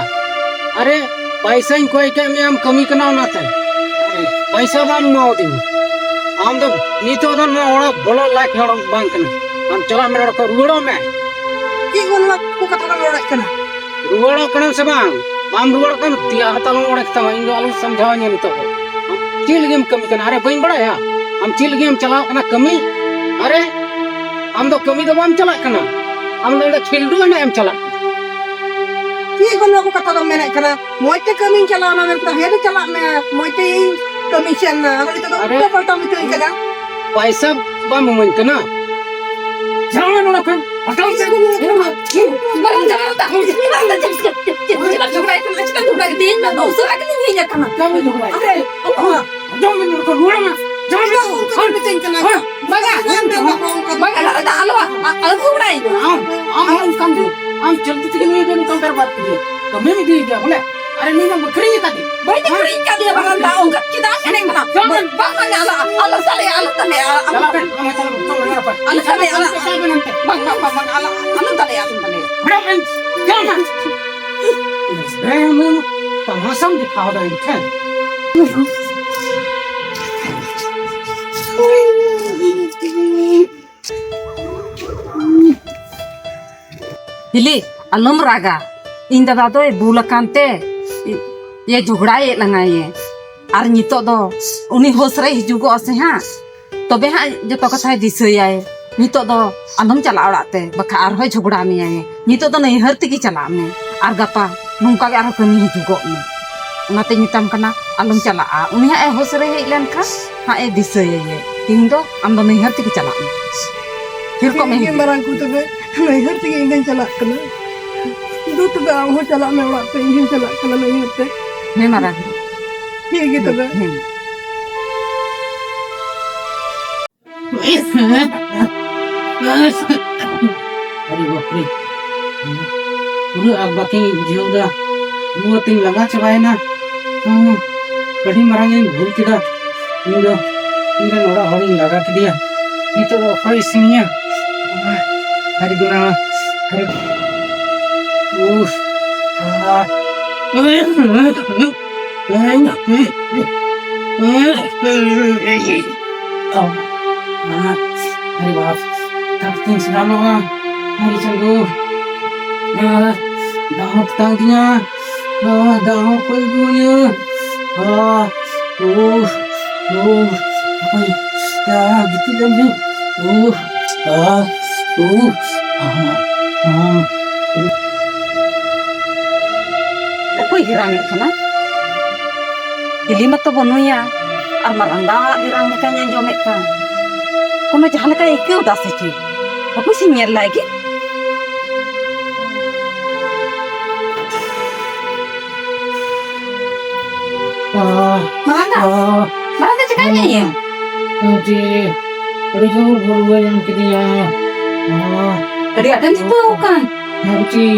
ᱟᱨᱮ, ᱯᱟᱭᱥᱟᱧ ᱠᱚᱭ ᱠᱮᱫ ᱢᱮᱭᱟ, ᱟᱢ ᱠᱟᱹᱢᱤ ᱠᱟᱱᱟ ᱚᱱᱟᱛᱮ᱾ ᱟᱨᱮ, ᱯᱟᱭᱥᱟ ᱵᱟᱢ ᱮᱢᱟᱣᱫᱤᱧᱟ᱾ ᱟᱢ ᱫᱚ ᱱᱤᱛᱚᱜ ᱫᱚ ᱱᱚᱣᱟ ᱚᱲᱟᱜ ᱵᱚᱞᱚ ᱞᱟᱭᱮᱠ ᱦᱚᱲ ᱵᱟᱝ ᱠᱟᱱᱟ᱾ ᱟᱢ ᱪᱟᱞᱟᱜ ᱢᱮ, ᱚᱲᱟᱜ ᱠᱷᱚᱱ ᱨᱩᱣᱟᱹᱲᱚᱜ ᱢᱮ᱾ ᱪᱮᱫ ᱠᱚ ᱱᱚᱣᱟ ᱠᱚ ᱠᱟᱛᱷᱟ ᱫᱚᱢ ᱨᱚᱲᱮᱫ ᱠᱟᱱᱟ? ᱨᱩᱣᱟᱹᱲᱚᱜ ᱠᱟᱱᱟᱢ ᱥᱮ ᱵᱟᱝ? ᱵᱟᱢ ᱨᱩᱣᱟᱹᱲᱚᱜ ᱠᱟᱱ, ᱛᱤ ᱟᱨ ᱛᱟᱞᱚᱢ ᱚᱲᱮᱡ ᱛᱟᱢᱟ᱾ ᱤᱧ ᱫᱚ ᱟᱞᱚᱢ ᱥᱚᱢᱡᱷᱟᱣᱤᱧᱟ ᱱᱤᱛᱚᱜ ᱫᱚ᱾ ᱟᱢ ᱪᱮᱫ ᱞᱟᱹᱜᱤᱫ ᱮᱢ ᱠᱟᱹᱢᱤ ᱠᱟᱱᱟ? ᱟᱨᱮ, ᱵᱟᱹᱧ ᱵᱟᱲᱟᱭᱟ? ᱟᱢ ᱪᱮᱫ ᱞᱟᱹᱜᱤᱫ ᱮᱢ ᱪᱟᱞᱟᱣ ᱠᱟᱱᱟ ᱠᱟᱹᱢᱤ? ᱟᱨᱮ, ᱟᱢ ᱫᱚ ᱠᱟᱹᱢᱤ ᱫᱚ ᱵᱟᱢ ᱪᱟᱞᱟᱜ ᱠᱟᱱᱟ, ᱟᱢ ᱫᱚ ᱚᱸᱰᱮ ᱠᱷᱮᱞᱰᱩ ᱮᱱᱮᱡ ᱮᱢ ᱪᱟᱞᱟᱜ ᱠᱟᱱᱟ᱾ ᱪᱮᱫ ᱠᱚ ᱱᱚᱣᱟ ᱠᱚ ᱠᱟᱛᱷᱟ ᱫᱚᱢ ᱢᱮᱱᱮᱫ ᱠᱟᱱᱟ? ᱢᱚᱡᱽ ᱛᱮ ᱠᱟᱹᱢᱤᱧ ᱪᱟᱞᱟᱣᱱᱟ ᱢᱮᱱᱛᱮ, ᱦᱮᱸ ᱫᱚ ᱪᱟᱞᱟᱜ ᱢᱮ, ᱢᱚᱡᱽ ᱛᱮ ᱤᱧ ᱠᱟᱹᱢᱤᱧ ᱥᱮᱱ ᱱᱟ, ᱟᱫᱚ ᱱᱤᱛᱚᱜ ᱫᱚ ᱟᱨᱮ᱾ ᱩᱞᱴᱟᱹ ᱯᱟᱞᱴᱟ ᱢᱤᱛᱟᱹᱧ ᱠᱟᱱᱟ᱾ ᱯᱚᱭᱥᱟ ᱵᱟᱢ ᱤᱢᱟᱹᱧ ᱠᱟᱱᱟ? ᱪᱟᱞᱟᱜ ᱢᱮ ᱱᱚᱰᱮ ᱠᱷᱚᱱ, ᱦᱟᱛᱟᱣ ᱢᱮ᱾ ᱵᱟᱝ ᱪᱟᱞᱟᱜ ᱢᱮ᱾ ᱪᱮᱫ ᱮᱢ ᱪᱟᱞᱟᱜ ᱡᱷᱚᱜᱽᱲᱟᱭ ᱠᱟᱱᱟ? ᱪᱮᱫ ᱮᱢ ᱡᱷᱚᱜᱽᱲᱟ ᱠᱮᱫᱤᱧ? ᱤᱧ ᱢᱟ ᱩᱥᱟᱹᱨᱟ ᱠᱟᱛᱮᱧ ᱦᱮᱡ ᱟᱠᱟᱱᱟ᱾ ᱪᱮᱫ ᱮᱢ ᱡᱷᱚᱜᱽᱲᱟᱭ? ᱟᱨᱮ, ᱚ, ᱡᱚᱢ ᱢᱮ, ᱱᱚᱰᱮ ᱠᱷᱚᱱ ᱨᱩᱣᱟᱹᱲ ᱢᱮ᱾ ᱡᱚᱢ ᱢᱮ᱾ ᱚᱱᱠᱟ ᱢᱤᱛᱟᱹᱧ ᱠᱟᱱᱟ᱾ ᱦᱳᱭ, ᱵᱟᱝᱟ, ᱵᱟᱝ ᱢᱮᱱ ᱢᱮ, ᱵᱟᱝ, ᱵᱟᱝ, ᱚᱱᱠᱟ ᱫᱚ᱾ ᱵᱟᱝᱟ, ᱟᱞᱚ, ᱟ-, ᱟᱞᱚ ᱨᱩᱣᱟᱹᱲᱟᱭ᱾ ᱟᱢ, ᱟᱢ ᱦᱚᱸ ᱚᱱᱠᱟᱢ ᱫᱚ᱾ ᱟᱢ ᱪᱟᱞᱛᱤ ᱛᱮᱜᱮ ᱱᱩᱭ ᱫᱚ ᱱᱚᱝᱠᱟᱢ ᱵᱮᱨᱵᱟᱫ ᱠᱮᱫᱮᱭᱟ᱾ ᱠᱟᱹᱢᱤᱢ ᱤᱫᱤᱭᱮᱫᱟ ᱵᱚᱞᱮ᱾ ᱟᱨᱮ, ᱱᱩᱭ ᱫᱚᱢ ᱟᱹᱠᱷᱨᱤᱧ ᱟᱠᱟᱫᱮ᱾ ᱵᱟᱹᱧ ᱟᱹᱠᱷᱨᱤᱧ ᱟᱠᱟᱫᱮᱭᱟ, ᱵᱟᱝᱟ, ᱫᱟ, ᱚᱱᱠᱟ ᱪᱮᱫᱟᱜ ᱮᱢ ᱮᱱᱮᱡ ᱠᱟᱱᱟ? ᱡᱚᱢ ᱢᱮ᱾ ᱵᱟᱝ, ᱵᱟᱝᱟ, ᱟᱞᱚ, ᱟᱞᱚ ᱫᱟᱞᱮᱭᱟ, ᱟᱞᱚ ᱫᱟᱞᱮᱭᱟ, ᱟᱞᱚ᱾ ᱪᱟᱞᱟᱜ ᱢᱮ, ᱟᱢ ᱦᱚᱸ ᱪᱟᱞᱟᱜ ᱢᱮ, ᱪᱟᱞᱟᱜ ᱢᱮ, ᱪᱟᱞᱟᱜ ᱢᱮ᱾ ᱟᱞᱚ ᱫᱟᱞᱮᱭᱟ, ᱟᱞᱚ᱾ ᱪᱟᱞᱟᱜ ᱢᱮ, ᱪᱟᱞᱟᱜ ᱢᱮ, ᱪᱟᱞᱟᱜ ᱢᱮ᱾ ᱵᱟᱝ, ᱵᱟᱝ, ᱵᱟᱝ, ᱵᱟᱝ, ᱟᱞᱚ, ᱟᱞᱚ ᱫᱟᱞᱮᱭᱟ, ᱟᱞᱚ ᱫᱟᱞᱮᱭᱟ᱾ ᱵᱟᱝ, ᱵᱟᱝ, ᱪᱟᱞᱟᱜ ᱢᱮ᱾ ᱵᱮᱦᱩᱞᱩᱞ ᱛᱟᱢᱟᱥᱟᱢ ᱫᱮᱠᱷᱟᱣ ᱫᱟ ᱤᱧ ᱴᱷᱮᱱ᱾ ᱦᱤᱞᱤ, ᱟᱞᱚᱢ ᱨᱟᱜᱟ᱾ ᱤᱧ ᱫᱟᱫᱟ ᱫᱚᱭ ᱵᱩᱞ ᱟᱠᱟᱱ ᱛᱮ, ᱤᱭᱟᱹ, ᱡᱷᱚᱜᱽᱲᱟᱭᱮᱫ ᱞᱟᱝᱟᱭᱮ᱾ ᱟᱨ ᱱᱤᱛᱚᱜ ᱫᱚ ᱩᱱᱤ ᱦᱳᱥ ᱨᱮ ᱦᱤᱡᱩᱜᱚᱜᱼᱟ ᱥᱮ ᱦᱟᱸᱜ, ᱛᱚᱵᱮ ᱦᱟᱸᱜ ᱡᱚᱛᱚ ᱠᱟᱛᱷᱟᱭ ᱫᱤᱥᱟᱹᱭᱟᱭ᱾ ᱱᱤᱛᱚᱜ ᱫᱚ ᱟᱞᱚᱢ ᱪᱟᱞᱟᱜᱼᱟ ᱚᱲᱟᱜ ᱛᱮ, ᱵᱟᱠᱷᱟᱱ ᱟᱨᱦᱚᱸᱭ ᱡᱷᱚᱜᱽᱲᱟ ᱢᱮᱭᱟᱭ᱾ ᱱᱤᱛᱚᱜ ᱫᱚ ᱱᱟᱹᱭᱦᱟᱹᱨ ᱛᱮᱜᱮ ᱪᱟᱞᱟᱜ ᱢᱮ, ᱟᱨ ᱜᱟᱯᱟ ᱱᱚᱝᱠᱟ ᱜᱮ ᱟᱨᱦᱚᱸ ᱠᱟᱹᱢᱤ ᱦᱤᱡᱩᱜᱚᱜ ᱢᱮ᱾ ᱚᱱᱟᱛᱮᱧ ᱢᱮᱛᱟᱢ ᱠᱟᱱᱟ, ᱟᱞᱚᱢ ᱪᱟᱞᱟᱜᱼᱟ᱾ ᱩᱱᱤ ᱦᱟᱸᱜ ᱮ ᱦᱳᱥ ᱨᱮ ᱦᱮᱡ ᱞᱮᱱᱠᱷᱟᱱ ᱦᱟᱸᱜ ᱮ ᱫᱤᱥᱟᱹᱭᱟᱭ᱾ ᱛᱤᱦᱤᱧ ᱫᱚ ᱟᱢ ᱫᱚ ᱱᱟᱹᱭᱦᱟᱹᱨ ᱛᱮᱜᱮ ᱪᱟᱞᱟᱜ ᱢᱮ᱾ ᱛᱷᱤᱨ ᱠᱚᱜ ᱢᱮ᱾ ᱴᱷᱤᱠ ᱜᱮ ᱢᱟᱨᱟᱝ ᱠᱚ, ᱛᱚᱵᱮ ᱱᱟᱹᱭᱦᱟᱹᱨ ᱛᱮᱜᱮ ᱤᱧ ᱫᱚᱧ ᱪᱟᱞᱟᱜ ᱠᱟᱱᱟ᱾ ᱫᱩ, ᱛᱚᱵᱮ ᱟᱢ ᱦᱚᱸ ᱪᱟᱞᱟᱜ ᱢᱮ ᱚᱲᱟᱜ ᱛᱮ, ᱤᱧ ᱦᱚᱸᱧ ᱪᱟᱞᱟᱜ ᱠᱟᱱᱟ ᱱᱟᱹᱭᱦᱟᱹᱨ ᱛᱮ᱾ ᱦᱮᱸ ᱢᱟᱨᱟᱝ᱾ ᱴᱷᱤᱠ ᱜᱮ ᱛᱚᱵᱮ᱾ ᱦᱮᱸ᱾ ᱟᱨᱮ ᱵᱟᱯᱨᱮ, ᱯᱩᱨᱟᱹ ᱟᱠᱵᱟᱠᱤᱧ ᱵᱩᱡᱷᱟᱹᱣ ᱫᱟ᱾ ᱨᱩᱣᱟᱹ ᱛᱤᱧ ᱞᱟᱸᱜᱟ ᱪᱟᱵᱟᱭᱮᱱᱟ᱾ ᱦᱩᱸ, ᱟᱹᱰᱤ ᱢᱟᱨᱟᱝ ᱤᱧ ᱵᱷᱩᱞ ᱠᱮᱫᱟ᱾ ᱤᱧ ᱫᱚ ᱤᱧ ᱨᱮᱱ ᱚᱲᱟᱜ ᱦᱚᱲᱤᱧ ᱞᱟᱜᱟ ᱠᱮᱫᱮᱭᱟ᱾ ᱱᱤᱛᱚᱜ ᱫᱚ ᱚᱠᱚᱭ ᱤᱥᱤᱱᱤᱧᱟ? ᱦᱟᱹᱨᱤ ᱜᱩᱱᱟ, ᱦᱟᱹᱨᱤ, ᱩᱯᱷ, ᱟᱦ, ᱟᱦ, ᱟᱨᱮ ᱵᱟᱯ, ᱛᱟᱠᱛᱤᱧ ᱥᱮᱬᱟᱱᱚᱜᱼᱟ᱾ ᱦᱟᱹᱨᱤ ᱪᱟᱸᱫᱳ, ᱟᱦ, ᱫᱟᱜ ᱦᱚᱸ ᱛᱮᱛᱟᱝ ᱫᱤᱧᱟ᱾ ᱟᱦ, ᱫᱟᱜ ᱦᱚᱸ ᱚᱠᱚᱭ ᱟᱹᱜᱩᱣᱟᱹᱧᱟ? ᱟᱦ, ᱩᱯᱷ, ᱩᱯᱷ, ᱦᱟᱯᱳᱭ, ᱟᱦ, ᱜᱤᱛᱤᱡ ᱞᱮᱱ ᱜᱤᱧ᱾ ᱩᱯᱷ᱾ ᱚᱠᱚᱭ ᱜᱮᱨᱟᱢᱮᱫ ᱠᱟᱱᱟ? ᱦᱤᱞᱤ ᱢᱟᱛᱚ ᱵᱟᱹᱱᱩᱭᱟ, ᱟᱨ ᱢᱟᱨᱟᱝ ᱫᱟᱜ ᱜᱮᱨᱟᱢ ᱞᱮᱠᱟᱧ ᱟᱸᱡᱚᱢᱮᱫ ᱠᱟᱱ᱾ ᱠᱳᱱᱳ ᱡᱟᱦᱟᱸ ᱞᱮᱠᱟᱭ ᱟᱹᱭᱠᱟᱹᱣ ᱫᱟ ᱥᱮ ᱪᱮᱫ? ᱦᱟᱯᱳᱭ ᱥᱮᱧ ᱧᱮᱞ ᱞᱟᱭ ᱜᱮ᱾ ᱢᱟᱨᱟᱝ ᱫᱟ, ᱢᱟᱨᱟᱝ ᱫᱟ, ᱪᱮᱠᱟᱭ ᱱᱟᱭᱟ? ᱡᱮ ᱟᱹᱰᱤ ᱡᱳᱨ ᱨᱩᱣᱟᱹ ᱧᱟᱢ ᱠᱤᱫᱤᱧᱟ᱾ ᱟᱹᱰᱤ ᱟᱸᱴᱮᱢ ᱪᱤᱱᱛᱟᱹ ᱟᱠᱟᱱ᱾ ᱟᱹᱰᱤ,